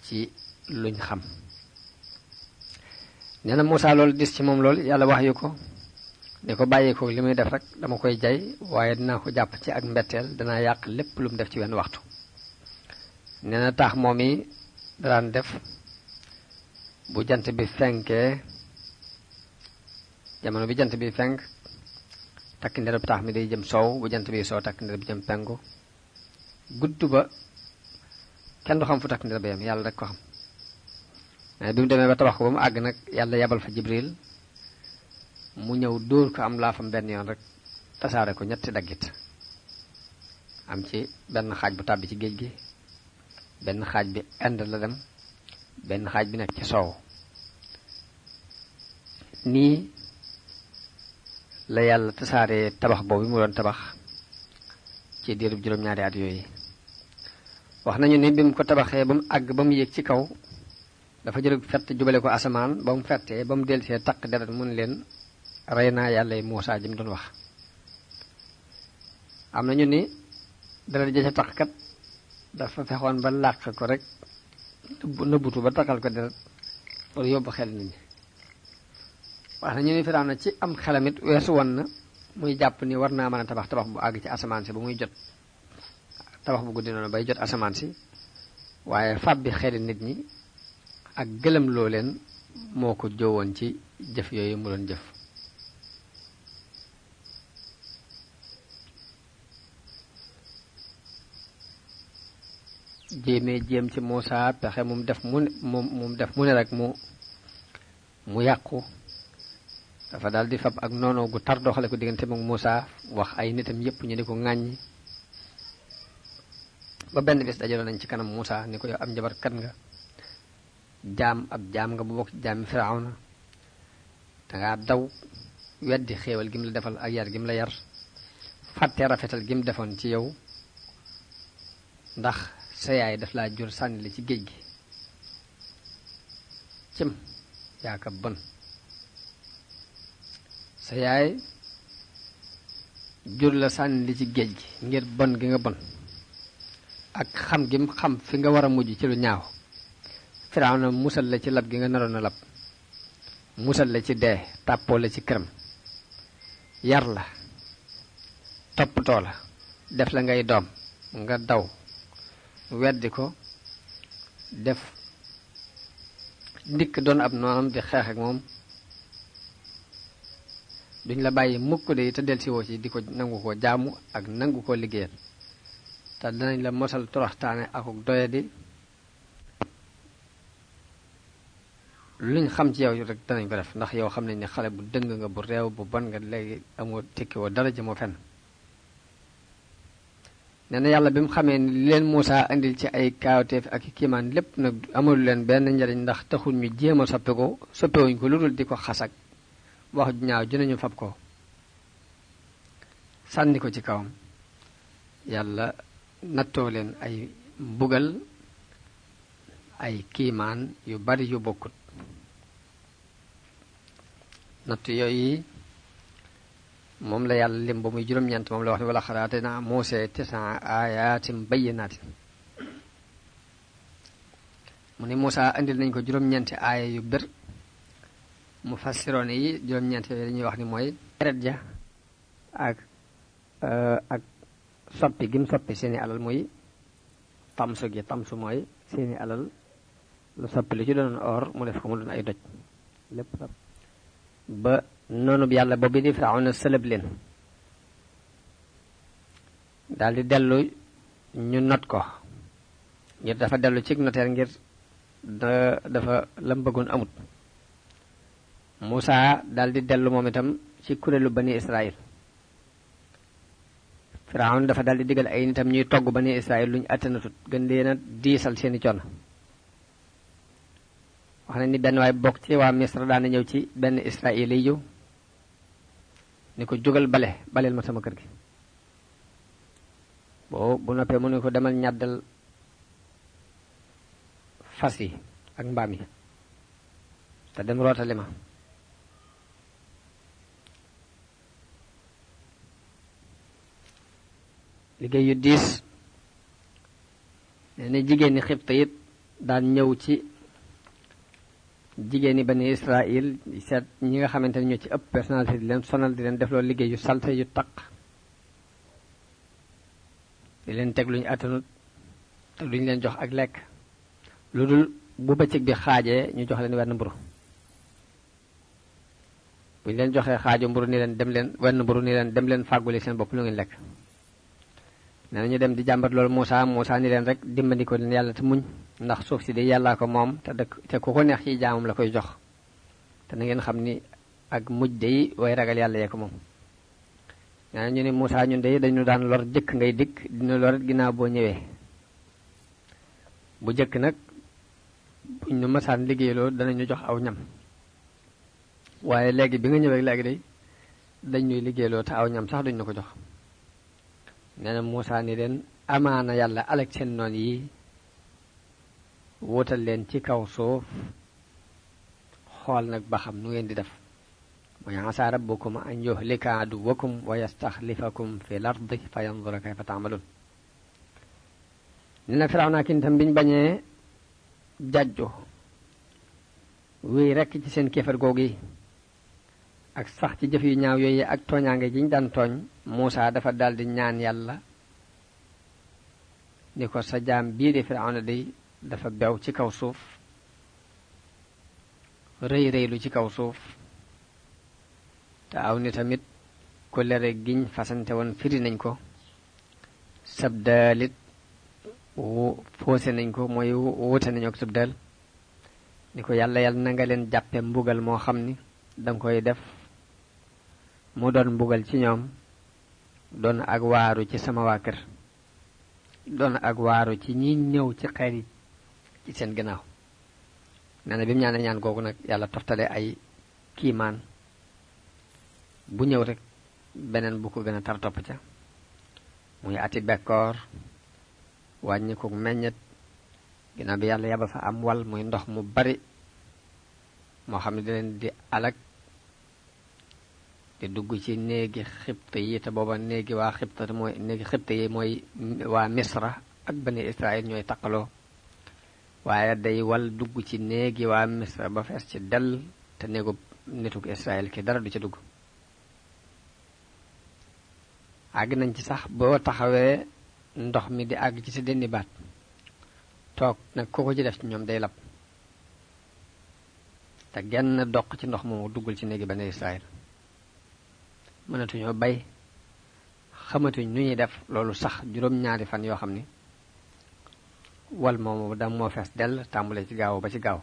ci luñ xam nee na Muusaa loolu dis ci moom loolu yàlla wax yu ko di ko bàyyi ko li muy def rek dama koy jay waaye dinaa ko jàpp ci ak mbetteel danaa yàq lépp lu mu def ci wenn waxtu nee na taax moom yi daan def bu jant bi fenkee jamono bi jant bi fenk takk ndereb taax mi day jëm soow bu jant bi soow takk ndereb jëm penku gudd ba kenn du xam fu takk ndereb yam yàlla rek ko xam mais bi mu demee ba tabax ko ba mu àgg nag yàlla yabal fa Jibril mu ñëw dóor ko am laafam benn yoon rek tasaare ko ñetti daggit am ci benn xaaj bu tàbbi ci géej gi benn xaaj bi Inde la dem benn xaaj bi nekk ci soow nii la yàlla tasaare tabax boobu mu doon tabax ci diirub juróom-ñaari at yooyu wax nañu ni bi mu ko tabaxee ba mu àgg ba mu yéeg ci kaw dafa jël fett jubale ko asamaan ba mu fettee ba mu dellusee takk deret mun leen rey naa yàlla yi Muusaa ji mu doon wax. am na ñu ni dara ja ca tax kat dafa fexoon ba làq ko rek nëbbutu ba taxal ko deret pour yóbbu xel nit ñi. wax na ñu ni Firawna ci am xelamit weesu woon na muy jàpp ni war naa mën a tabax bu àgg ci asamaan si ba muy jot tabax bu guddi noonu bay jot asamaan si, waaye fab bi xeli nit ñi ak gëlëm loo leen moo ko jóowoon ci jëf yooyu mu doon jëf. jéem ci Muusaa pexe mu def mu ne rek mu yàqu. dafa daal di fab ak noonu gu tar doxale ko diggante moom Muusaa wax ay nitam yépp ñu di ko ŋàññi ba benn bis dajaloo nañ ci kanam Muusaa ni ko yow am njabarkat nga, ab jaam nga bu bokk ci jaami Firawna, dangaa daw weddi xéewal gi mu la defal ak yar gi mu la yar, fàtte rafetal gi mu defoon ci yow, ndax sa yaay daf laa jur sànni la ci géej gi. cim yaa ka bon, sa yaay jur la sànni li ci géej gi ngir bon gi nga bon ak xam gi mu xam fi nga war a mujj ci lu ñaaw. Firawna musal la ci lab gi nga naroon a lab, musal la ci dee, tàppoo la ci këram, yar la, toppatoo la, def la ngay doom, nga daw weddi ko, def ndikk doon ab noonam di xeex ak moom. duñ la bàyyi mukk de te del si woo ci di ko nangu ko jaamu ak nangu ko liggéeyal, te danañ la mosal toroxtaane akuk doyadi. luñ xam ci yow rek danañ ko def, ndax yow xam nañ ne xale bu dëng nga, bu réew, bu bon nga, léegi amoo tekki woo dara jëmoo fenn. nee na yàlla bi mu xamee ni leen Muusaa indil ci ay kaawteef ak kiimaan lépp nag amul leen benn njariñ, ndax taxul ñu jéem a soppewuñ ko lu dul di ko xasak wax ju ñaaw dinañu fab ko sànni ko ci kawam. yàlla nattoo leen ay mbugal, ay kiimaan yu bari yu bokkut. nattu yooyu moom la yàlla lim ba muy juróom-ñeent, moom la wax ne wala xaraate naa Muusaa 9 aayaatin bayyinaatin. mu ne Muusaa indil nañ ko juróom-ñeenti aaya yu bir. mu fassiroon yi juróom-ñeent yooyu dañuy wax ni mooy deret ja ak soppi gi mu soppi seeni alal, muy tamsu gi. tamsu mooy seeni alal lu soppi lu ci doon or mu def ko mu doon ay doj lépp ba noonu bi yàlla boobu di Firawna sëlëb leen daal di dellu ñu not ko ngir dafa dellu ci noteer ngir dafa lam bëggoon amut. Muusaa daal di dellu moom itam ci kuréelu bani Israël. Firawna dafa daal di digal ay nitam ñuy togg bani Israël luñ attanatut, gën leen a diisal seeni coono. wax na ni benn waay bokk ci waa Misra daan na ñëw ci benn Israël yi ni ko jógal baleel ma sama kër gi. bu noppee mu ne ko demal ñàddal fas yi ak mbaam yi te dem rootali ma. liggéey yu diis. nee na jigéen ñi Xibta it daan ñëw ci jigéen ñi bani Israël seet ñi nga xamante ne ñoo ci ëpp personnalité di leen sonal, di leen def loolu liggéey yu salte yu taq, di leen teg luñu attanut te duñ leen jox ak lekk lu dul bu bëccëg bi xaajee ñu jox leen wenn mburu. buñ leen joxee xaaju mburu ni leen dem leen wenn mburu ni leen dem leen fàgguli seen bopp lu ngeen lekk. nee na ñu dem di jàmbat loolu Muusaa ni leen rek dimbali ko leen yàlla te muñ, ndax suuf si de yàllaa ko moom te ku ko neex ci jaamam la koy jox, te na ngeen xam ni ak mujj de way ragal yàlla yee ko moom. nee na ñu ne Muusaa ñun de dañu daan lor jëkk ngay dikk, dina lorit ginnaaw boo ñëwee. bu jëkk nag buñ ñu masaan liggéeyloo danañu jox aw ñam, waaye léegi bi nga ñëwee léegi de dañ ñuy liggéeyloo te aw ñam sax duñ na ko jox. nee na Muusaa ni leen amaana yàlla alak seen noon yi, wutal leen ci kaw suuf, xool nag ba xam nu ngeen di def. mooy asaa rabbukum an yuhlika aduwakum wa yastaxlifakum fi l ardi fa yandura kayfa taamaluun ne na Firawna ak nitam biñ bañee jajju wéy rekk ci seen kéefar googu yi ak sax ci jëf yu ñaaw yooyu ak tooñaange ji ñu daan tooñ Muusaa dafa daldi ñaan yàlla ni ko sa jaam bii di Firawna day dafa bew ci kaw suuf rëy rëylu ci kaw suuf te aw ni tamit ku lere giñ fasante woon firi nañ ko sab daalit foose nañ ko mooy wuute nañu ak sab daal ni ko yàlla na nga leen jàppe mbugal moo xam ni danga koy def mu doon mbugal ci ñoom doon ak waaru ci sama waa kër doon ak waaru ci ñi ñëw ci xeet yi ci seen gannaaw nee na bi mu ñaanee ñaan googu nag yàlla toftale ay kiimaan bu ñëw rek beneen bu ko gën a tar topp ca muy ati bekkoor wàññi ko meññet ginnaaw bi yàlla yabal fa am wal muy ndox mu bari moo xam ne di leen di alag di dugg ci néegi xibta yi te booba néegi waa xibta mooy néegi xibta yi mooy waa misra ak bani israil ñooy taqaloo waaye day wal dugg ci néegi waa misra ba fees ci dell te néegu nituk israil ki dara du ca dugg àgg nañ ci sax boo taxawee ndox mi di àgg ci sa dënni baat toog nag ku ko ci def ci ñoom day lab te genn doq ci ndox moomu duggul ci néegi bani israil mënatuñoo bay xamatuñ nu ñuy def loolu sax juróom-ñaari fan yoo xam ni wal moomu da moo fees dell tàmbule ci gaaw ba ci gaaw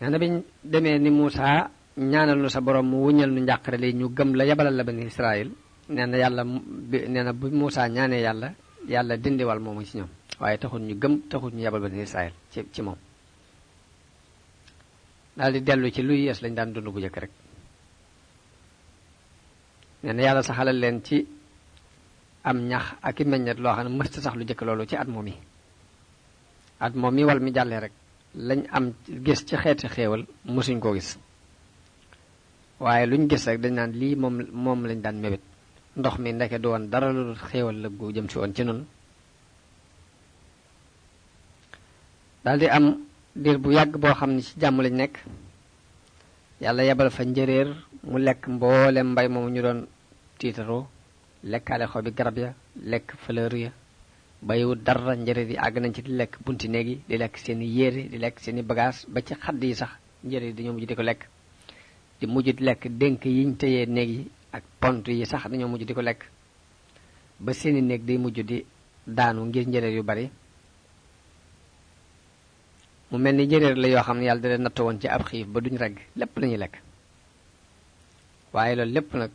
nee na biñ demee ni Muusaa ñaanal nu sa borom mu wuññal nu njàqare li ñu gëm la yabalal la bani Israël nee na yàlla nee na bu Muusaa ñaanee yàlla dindi wal moomu ci ñoom waaye taxul ñu gëm taxul ñu yabal bani Israël ci moom daal di dellu ci luy yees lañ daan dund bu jëkk rek nee na yàlla saxalal leen ci am ñax ak i meññet loo xam ne mësta sax lu jëkk loolu ci at moom yi wal mi jàllee rek lañ am gis ci xeeti xéewal mësuñ koo gis waaye luñ gis rek dañ naan lii moom lañ daan mébét ndox mi ndeke du woon dara lu xéewal la gu jëm si woon ci noonu daldi am diir bu yàgg boo xam ne ci jàmm lañ nekk yàlla yebal fa njëréer mu lekk mboolem mbay moomu ñu doon tiitaroo lekkaale xobi garab ya lekk fleur ya bayiwut dara njëréer yi àgg nañ ci di lekk bunti néeg yi di lekk seeni yére di lekk seeni bagage ba ci xadd yi sax njëréer yi dañoo mujj di ko lekk di mujj di lekk dénk yiñ tëyee néeg yi ak pont yi sax dañoo mujj di ko lekk ba seeni néeg day mujj di daanu ngir njëréer yu bari mu mel ni njëréer la yoo xam ne yàlla da leen natt woon ci ab xiif ba duñ regg lépp lañuy lekk waaye loolu lépp nag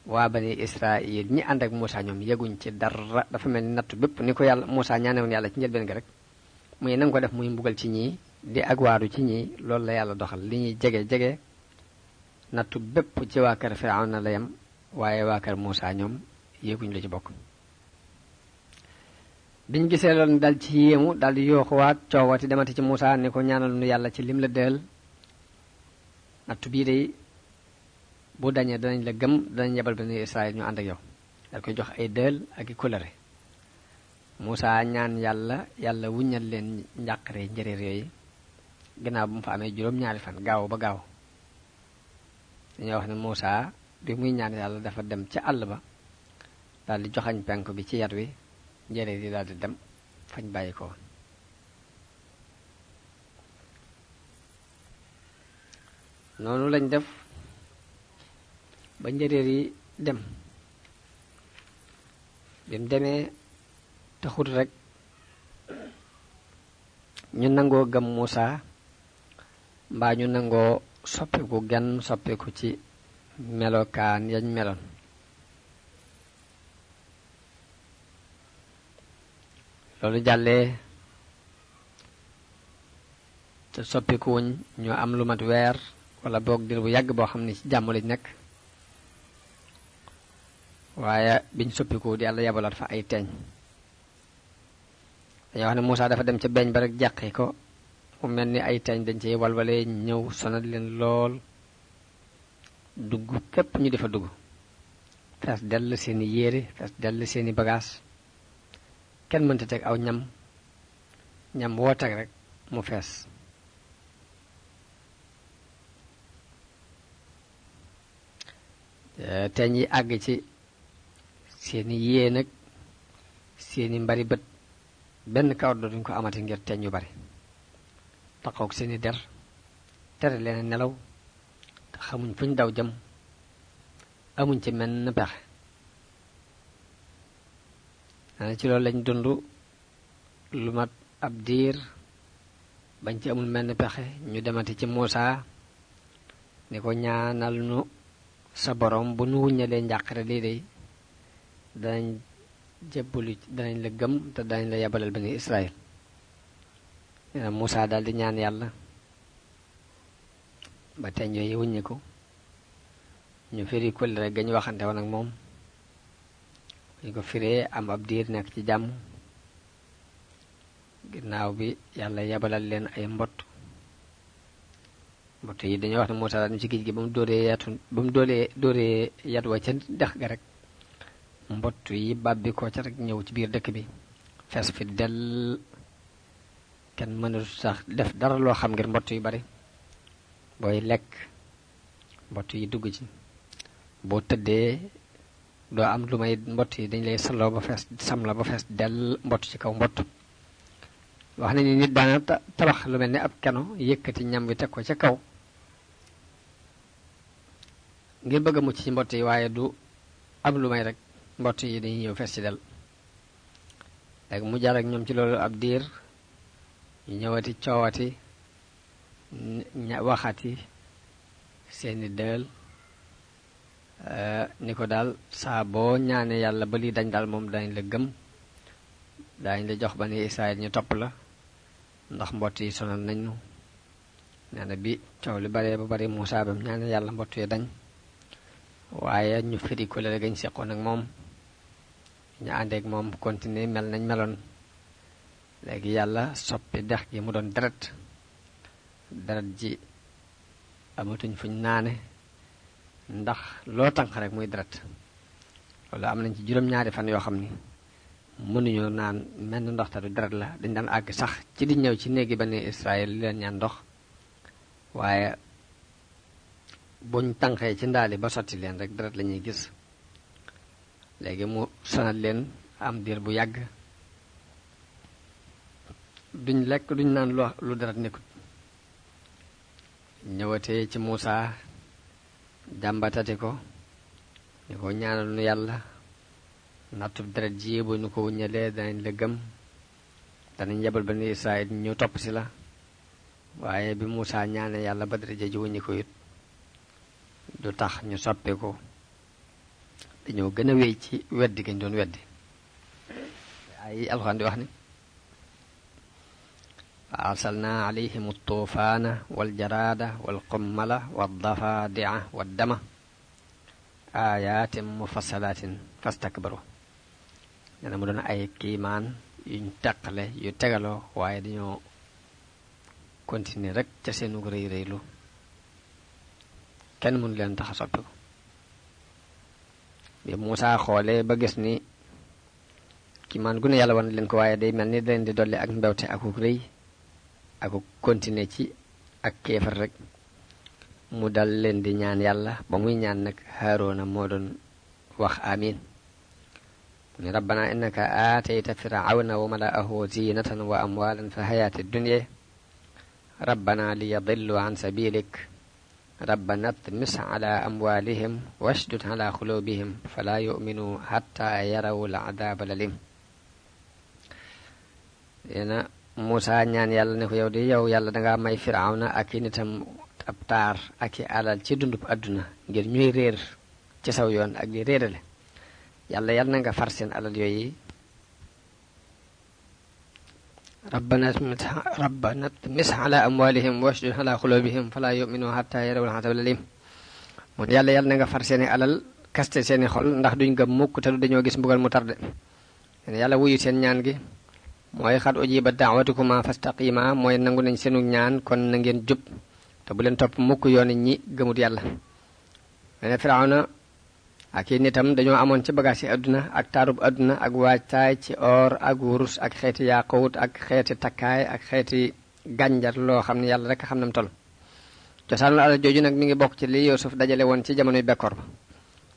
waa bani Israël ñi ànd ak Muusaa ñoom yeguñ ci dara dafa mel ni nattu bépp ni ko yàlla Muusaa ñaanewoon yàlla ci njëlbeen gi rek muy nanga ko def muy mbugal ci ñii di ak waaru ci ñii loolu la yàlla doxal li ñuy jege nattu bépp ci waa kër Firawna la yem waaye waa kër Muusaa ñoom yéeguñ la ci bokk biñ gisee loolu dal ci yéemu dal di yooxuwaat coowati demati ci Muusaa ni ko ñaanal nu yàlla ci lim la deel nattu bii day bu dañee danañ la gëm danañ yebal bani Israël ñu ànd ak yow dal koy jox ay deel ak i kóllëre Muusaa ñaan yàlla wuññal leen njàqare njëréer yooyu gannaaw bu mu fa amee juróom-ñaari fan gaaw ba gaaw dañoo wax ne Muusaa bi muy ñaan yàlla dafa dem ca àll ba daal di joxañ penk bi ci yat wi njëréer yi daal di dem fañ bàyyi ko woon noonu lañ def ba njëréer yi dem bi mu demee taxut rek ñu nangoo gëm Muusaa mbaa ñu nangoo soppiku genn soppiku ci melokaan yañ meloon loolu jàllee te soppikuwuñ ñu am lu mat weer wala boog dir bu yàgg boo xam ne ci jàmm lañ nekk waaye biñ soppiku yàlla yebalaat fa ay teeñ dañoo wax ne Muusaa dafa dem ca beeñ ba rek jàqi ko mu mel ni ay teeñ dañ cey walwalee ñëw sonal leen lool dugg képp ñu defa dugg fees dell seeni yére fees dell seeni bagaas kenn mënta teg aw ñam woo teg rek mu fees teeñ yi àgg ci seeni yée nag seeni mbari bët benn kawar dootuñ ko amati ngir teeñ yu bari taxaw seeni der tere leen nelaw te xamuñ fuñ daw jëm amuñ ci menn pexe dana ci loolu lañ dund lu mat ab diir bañ ci amul menn pexe ñu demati ci Muusaa ni ko ñaanal nu sa borom bu nu wuññalee njàqare lii de danañ jébbalu danañ la gëm te danañ la yabalal bani Israël Muusaa daal di ñaan yàlla ba teeñ yooyu wuññiku ñu firi kóllëre ga ñu waxante woon ak moom ñu ko firee am ab diir nekk ci jàmm ginnaaw bi yàlla yabalal leen ay mbott yi dañoo wax ne Muusaa daal ci géej gi ba mu dóoree yat wa ca dex ga rek mbott yi bàbbi ko ca rek ñëw ci biir dëkk bi fees fi dell kenn mënul sax def dara loo xam ngir mbott yu bari booy lekk mbott yi dugg ci boo tëddee doo am lu may mbott yi dañ lay salloo ba fees sam la ba fees dell mbott ci kaw mbott wax nañu nit daana tabax lu mel ni ab keno yëkkati ñam wi teg ko ca kaw ngir bëgg a mucc ci mbott yi waaye du am lu may rek mbott yi dañuy ñëw fees ci del léegi mu jar ak ñoom ci loolu ab diir ñu ñëwati coowati waxati seeni dël ni ko daal saa boo ñaane yàlla ba lii dañ daal moom dañ la gëm dañ la jox bani Israël ñu topp la ndax mbott yi sonal nañ nu nee na bi coow li baree ba bari Muusaa bam ñaane yàlla mbott yi dañ waaye ñu firi ko la gañ seqoon ak moom ñu àndeek moom continuer mel nañ meloon léegi yàlla soppi dex gi mu doon deret ji amatuñ fuñ naane ndax loo tànq rek muy deret loolu am nañ ci juróom-ñaari fan yoo xam ni mënuñoo naan menn ndox te du deret la dañ daan àgg sax ci di ñëw ci néegi bani Israël li leen ñaan ndox waaye buñ tànqee ci ndaali ba sotti leen rek deret la ñuy gis léegi mu sonal leen am diir bu yàgg duñ lekk duñ naan lu deret nekkut ñëwatee ci Muusaa jàmbatati ko ni ko ñaanal nu yàlla nattub deret ji bu nu ko wuññalee danañ la gëm danañ yebal bani Israël ñu topp si la waaye bi Muusaa ñaane yàlla ba deret ji wuññi ko it du tax ñu soppi ko dañoo gën a wéy ci weddi gañ doon weddi ay alxuraan di wax ni fa arsalna alayhim altuufaana waljaraada walqummala waldafaadi'a waddama ayatin mufassalatin fastakbaru nee na mu doon ay kiimaan yuñ teqale yu tegaloo waaye dañoo continuer rek ca seenu rëy rëylu kenn mënu leen tax a soppi ko bi Muusaa xoolee ba gis ni kiimaan gu ne yàlla wan leen ko waaye day mel ni leen di dolli ak mbewte akuk rëy akuk continuer ci ak kéefar rek mu dal leen di ñaan yàlla ba muy ñaan nag Haaroona moo doon wax amin mu ne rabbana innaka aatayta firawna wa mala'ahu zinatan wa amwalan fi hayati dunya rabbana liyadillu an sabilik rabbana tmis ala amwalihim washdud ala qulubihim fala yu'minu hatta yaraw al'adab alalim yena Muusaa ñaan yàlla ne ko yow de yow yàlla dangaa may firawna ak i nitam ab taar ak i alal ci dundub àdduna ngir ñuy réer ci saw yoon ak di réerale yàlla na nga far seen alal yooyu rabbana tmis ala amwalihim washdud ala qulubihim fala yu'minu hatta yarawul azab alim moom yàlla na nga far seeni alal kaste seeni xol ndax duñ gëm mukk te du dañoo gis mbugal mu tarde yàlla wuyu seen ñaan gi mooy xat ujiba da'watukuma fastaqima mooy nangu nañ seenu ñaan kon na ngeen jub te bu leen topp mukk yoon ñi gëmut yàlla. mene Firawna ak i nitam dañoo amoon ci bagaas yi àdduna ak taarub àdduna ak waajtaay ci or ak wurus ak xeeti yaaqut ak xeeti takkaay ak xeeti gànjar loo xam ne yàlla rek xam na mu toll. cosaanul alal jooju nag mi ngi bokk ci li Yuusuf dajale woon ci jamonoy bekkoor ba.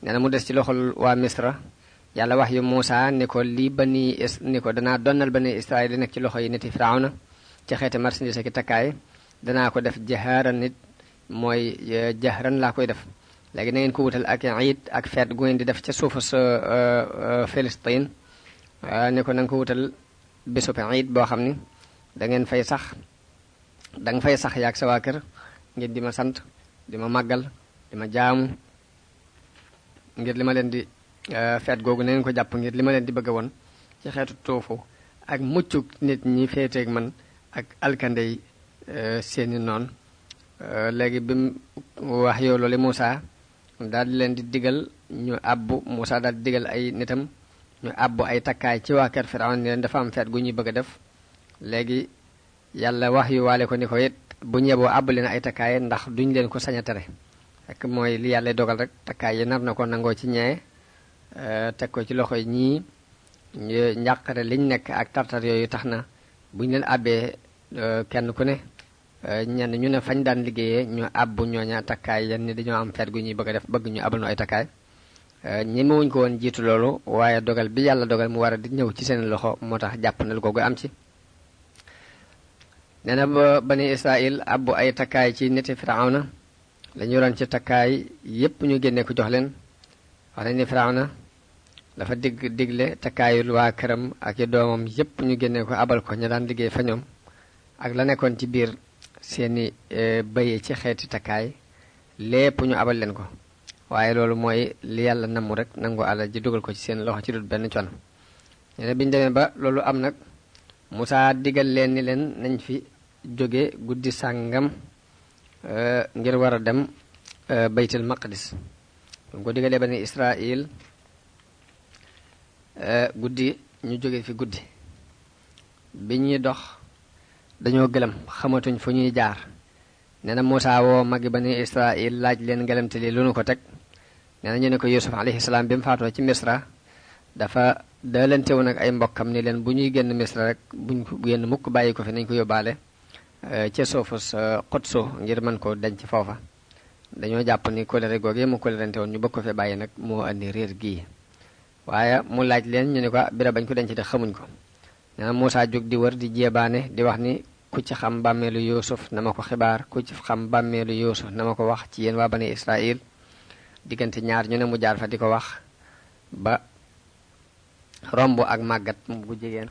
nee na mu des ci loxol waa Misra yàlla wax yu Muusa ni ko ni ko danaa donnal bani Israël li nekk ci loxo yi niti Firawna ci xeeti marchandise ki takkaay danaa ko def jahaaran nit mooy jahran laa koy def. léegi na ngeen ko wutal ak iid ak feet gu ngeen di def ca suufu sa Filistin ni ko na nga ko wutal bésub iid boo xam ni da nga fay sax yaag sa waa kër ngeen di ma sant di ma màggal di ma jaamu ngir li ma leen di feet googu na ngeen ko jàpp ngir li ma leen di bëgg a woon ci xeetu tuufu ak muccuk nit ñi féeteeg man ak alkandey seeni noon. léegi bi mu wax yow loolu Muusa daal di leen di digal ñu àbbu Muusa daal di digal ay nitam ñu àbbu ay takkaay ci waa kër Firawna ni leen dafa am feet gu ñuy bëgg a def. léegi yàlla wax yu waale ko ni ko it bu ñeboo àbb leen ay takkaay ndax duñ leen ko sañ a tere fekk mooy li yàlla dogal rek takkaay yi nar na ko nangoo ci ñee teg ko ci loxo yi ñii njàqare liñ nekk ak tartar yooyu tax na buñ leen àbbee kenn ku ne ñenn ñu ne fañ daan liggéeyee ñu àbbu ñooña takkaay yan ni dañoo am feet gu ñuy bëgg a def bëgg ñu abal nu ay takkaay ñi mawuñ ko woon jiitu loolu waaye dogal bi yàlla dogal mu war a di ñëw ci seen loxo moo tax jàppandal googu am ci. nee na ba bani Israël àbbu ay takkaay ci niti Firawna lañu yoroon ci takkaay yépp ñu génne ko jox leen. wax nañ ni Firawna dafa digle takkaayul waa këram ak i doomam yépp ñu génne ko abal ko ña daan liggéey fa ñoom ak la nekkoon ci biir seeni bëye ci xeeti takkaay lépp ñu abal leen ko. waaye loolu mooy li yàlla namu rek nangu alal ji dugal ko ci seen loxo ci dut benn con. ñene biñu demee ba loolu am nag Musaa digal leen ni leen nañ fi jóge guddi sàngam ngir war a dem baytul maqdis. bu ko digalee bani Israël guddi ñu jóge fi guddi bi ñuy dox dañoo gëlëm xamatuñ fu ñuy jaar. nee na Musaa woo magi bani Israël laaj leen ngëlamte li lu nu ko teg. nee na ñu ne ko Yuusuf alayhi salaam bi mu faatoo ci Misra dafa daalante woon ak ay mbokkam ni leen bu ñuy génn Misra rek buñ ko génn mukk bàyyi ko fi nañ ko yóbbaale ca suufu sa Qudsu ngir mën ko denc foofa. dañoo jàpp ni kóllëre googee mu kóllërante woon ñu bëgg ko fi bàyyi nag moo andi réer gii. waaye mu laaj leen ñu ne ko bira bañ ko denc de xamuñ ko. nee na Musaa jóg di wër di jéebaane di wax ni ku ci xam bàmmeelu Yuusuf na ma ko xibaar ku ci xam bàmmeelu Yuusuf na ma ko wax ci yéen waa bani Israël. diggante ñaar ñu ne mu jaar fa di ko wax ba romb ak màggat bu jigéen.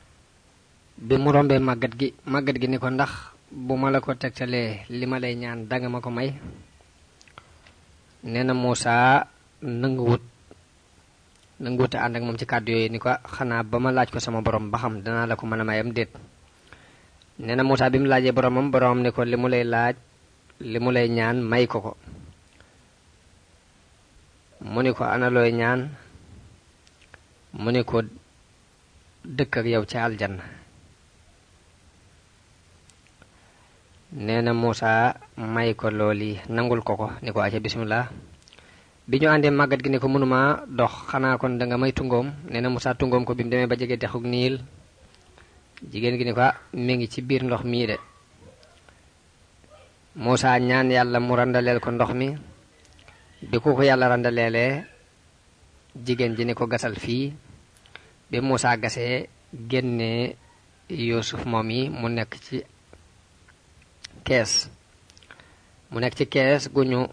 bi mu rombee màggat gi ni ko ndax bu ma la ko tegtalee li ma lay ñaan danga ma ko may. nee na Musaa nanguwut a ànd ak moom ci kàddu yooyu ni ko xanaa ba ma laaj ko sama borom ba xam danaa la ko mën a mayam déet. nee na Musaa bi mu laajee boromam ni ko li mu lay laaj li mu lay ñaan may ko ko. mu ni ko ana looy ñaan mu ni ko dëkk ak yow ca aljanna. nee na Musaa may ko looli nangul ko ni ko aca bismillah. bi ñu àndee màggat gi ni ko mënuma dox xanaa kon danga may tungoom. nee na Musaa tungoom ko bi mu demee ba jege dexuk Niil. jigéen gi ni ko mi ngi ci biir ndox mii de. Musaa ñaan yàlla mu randaleel ko ndox mi. bi ko yàlla randaleelee jigéen ji ni ko gasal fii. bi Musaa gasee génnee Yuusuf moom yi mu nekk ci kees gu ñu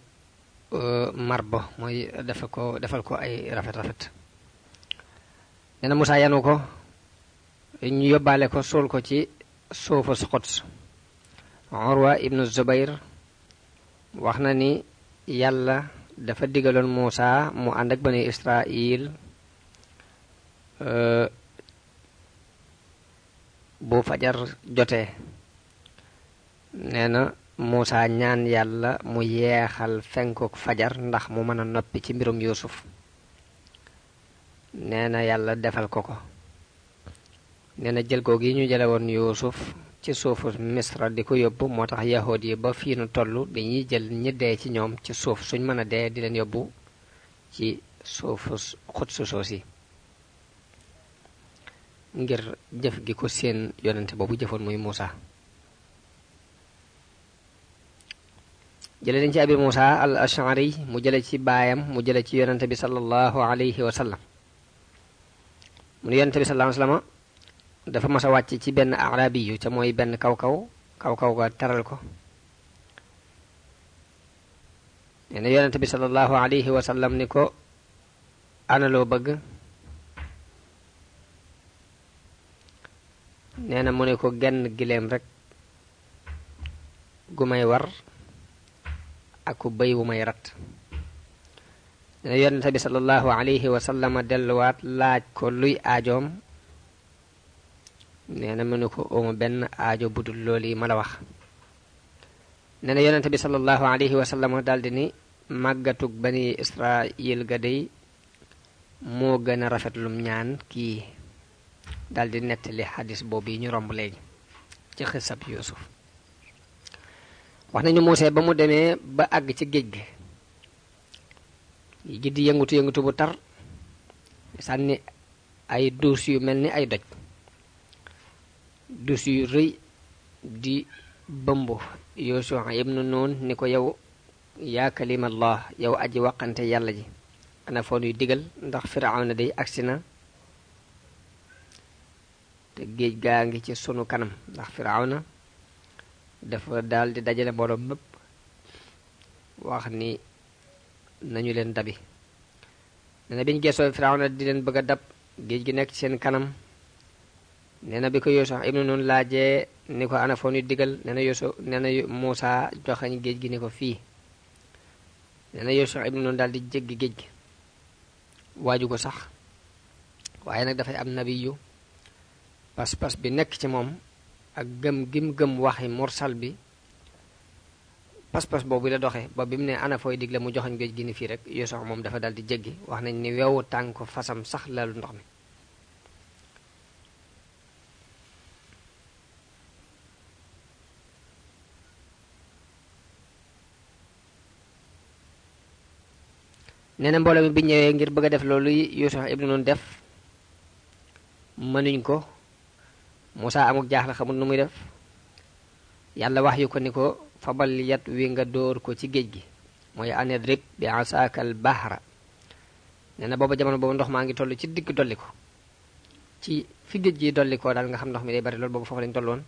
marbo mooy defal ko ay rafet. nee na Musaa yanu ko ñu yóbbaale ko suul ko ci suufu Quds. Urwa ibnu Zubayr wax na ni yàlla dafa digaloon Musaa mu ànd ak bani Israël bu fajar jotee. nee na Musaa ñaan yàlla mu yeexal fenkuk fajar ndax mu mën a noppi ci mbirum Yuusuf. nee na yàlla defal ko. nee na jël googu yi ñu jële woon Yuusuf ci suufu Misra di ko yóbbu moo tax yahood yi ba fii nu toll dañuy jël ñi dee ci ñoom ci suuf suñ mën a dee di leen yóbbu ci suufu Xudsu soosi ngir jëf gi ko seen yonente boobu jëfoon muy Muusa. jële nañ ci Abi Muusa al Ash'ari mu jële ci baayam mu jële ci yonente bi sallallahu alayhi wa sallam mu ne yonente bi sallallahu alayhi wa sallam dafa mas a wàcc ci benn arabi yu ca mooy benn kaw-kaw ga teral ko. nee na yonente bi sallallahu alayhi wa sallam ni ko ana loo bëgg. nee na mu ne ko genn gileem rek gu may war ak ku bëy wu may rat. nee na yonente bi sallallahu alayhi wa sallam delluwaat laaj ko luy aajoom. nee na mu ne ko ooma benn aajo budul loolu yi ma la wax. nee na yonente bi sallallahu alayhi wa sallam daldi ni màggatug bani Israil ga dey moo gën a rafet lum ñaan kii. daldi nettali xadis boobu yi ñu romb léegi ci xisab Yuusuf. wax nañu Musaa ba mu demee ba àgg ci géej gi yi di yëngutu bu tar sànni ay duus yu mel ni ay doj dus yu rëy di bëmb Yuusuf ibnu Nuun ni ko yow yaa kalimallah yow aji waqante yàlla ji ana foon yu digal ndax Firawna day agsi na te géej gaa ngi ci sunu kanam ndax Firawna dafa daal di dajale mbooloo mépp wax ni nañu leen dabi. nee na biñ geesoo Firawna di leen bëgg a dab géej gi nekk ci seen kanam. nee na bi ko Yuusuf ibnu Nun laajee ni ko ana foon yu digal nee na Muusaa joxañ géej gi ni ko fii. nee na Yuusuf ibnu Nun daal di jéggi géej gi waaju ko sax waaye nag dafay am nabiyu pas-pas bi nekk ci moom ak gëm gim gëm waxi mursal bi pas-pas boobu la doxe ba bi mu ne ana fooy digle mu joxañ géej gi ni fii rek Yuusuf moom dafa daal di jéggi wax nañ ni wewu tànk fasam sax lalu ndox mi. nee na mbooloo mi bi ñëwee ngir bëgg a def loolu Yuusuf ibnu Nun def mënuñ ko. Muusaa amuk jaaxle xamul nu muy def yàlla wax yu ko ni ko fabal yat wi nga dóor ko ci géej gi mooy anidrib bi asaakal bahra. nee na booba jamono boobu ndox maa ngi toll ci digg dolli ko ci fi géej gi dolli ko daal nga xam ndox mi day bari loolu boobu foofu lañ tolloon.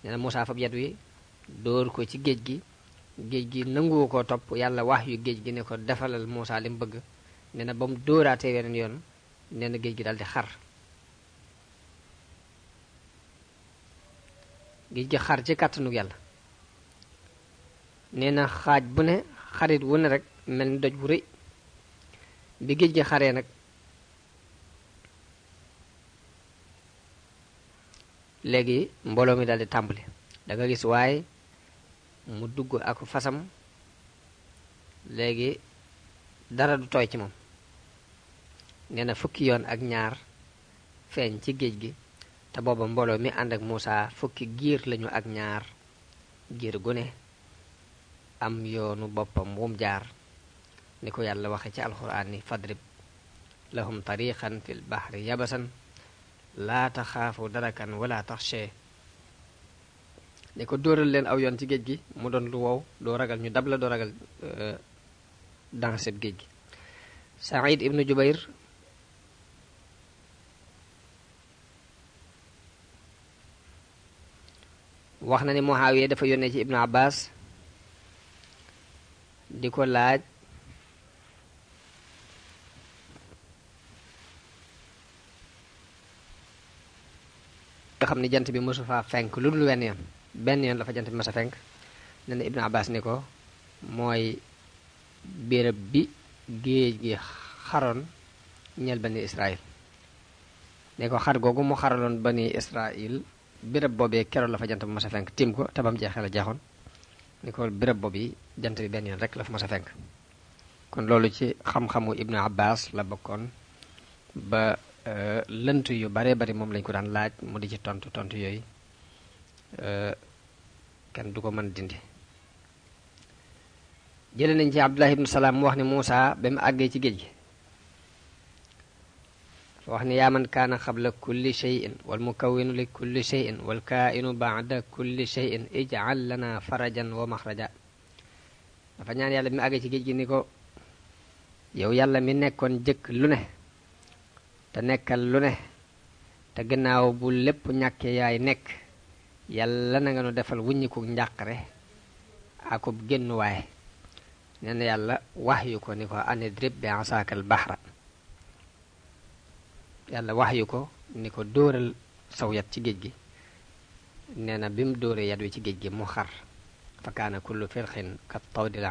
nee na Muusaa fab yat wi dóor ko ci géej gi nanguwu koo topp yàlla wax yu géej gi ne ko defalal Muusaa li mu bëgg. nee na ba mu dóoraatee weneen yoon nee na géej gi daal di xar. géej gi xar ci kàttanu yàlla. nee na xaaj bu ne xarit wu ne rek mel ni doj bu rëy bi géej gi xaree nag léegi mbooloo mi daal di tàmbali da nga gis waaye mu dugg ak fasam léegi dara du tooy ci moom. nee na fukki yoon ak ñaar feeñ ci géej gi te booba mbooloo mi ànd ak Muusaa fukki giir lañu ak ñaar giir gu ne am yoonu boppam wum jaar ni ko yàlla waxe ci alxuraan ni fadrib lahum tariqan fil bahri yabasan laa taxaafu darakan wala taxshee. ne ko dóoral leen aw yoon ci géej gi mu doon lu wow doo ragal ñu dab la doo ragal danseb géej gi. Saïd ibnu Jubayr wax na ni Muawiya dafa yónnee ci Ibnu Abbas di ko laaj nga xam ni jant bi mësu faa fenk lu dul benn yoon la fa jant bi mësa fenk. nee na Ibnu Abbas ni ko mooy béréb bi géej gi xaroon ñeel bani Israil. ne ko xar googu mu xaraloon bani Israil béréb boobee keroon la fa jant bi mësa fenk tim ko te bam jeexee la jeexoon. ni ko béréb boobu jant bi benn yoon rek la fa mësa fenk. kon loolu ci xam-xamu Ibnu Abbas la bokkoon ba lënt yu bare bari moom lañ ko daan laaj mu di ci tontu yooyu kenn du ko mën dindi. jële nañ ci Abdullah ibnu Salaam mu wax ne Muusa ba mu àggee ci géej gi dafa wax ne yaa man kaana xabla kulli shay'in wal mukawwinu li kulli shay'in wal kaa'inu ba'da kulli shay'in ij'al lana farajan wa maxraja. dafa ñaan yàlla bi mu àggee ci géej gi ni ko yow yàlla mi nekkoon jëkk lu ne te nekkal lu ne te gannaaw bu lépp ñàkkee yaay nekk yàlla na nga nu defal wuññiku njàqare akub génnuwaay. nee na yàlla wax yu ko ni ko anidrib bi asaakal bahra, yàlla wax yu ko ni ko dóoral saw yat ci géej gi. nee na bi mu dóoree yat wi ci géej gi mu xar fa kaana kullu firqin kat tawdil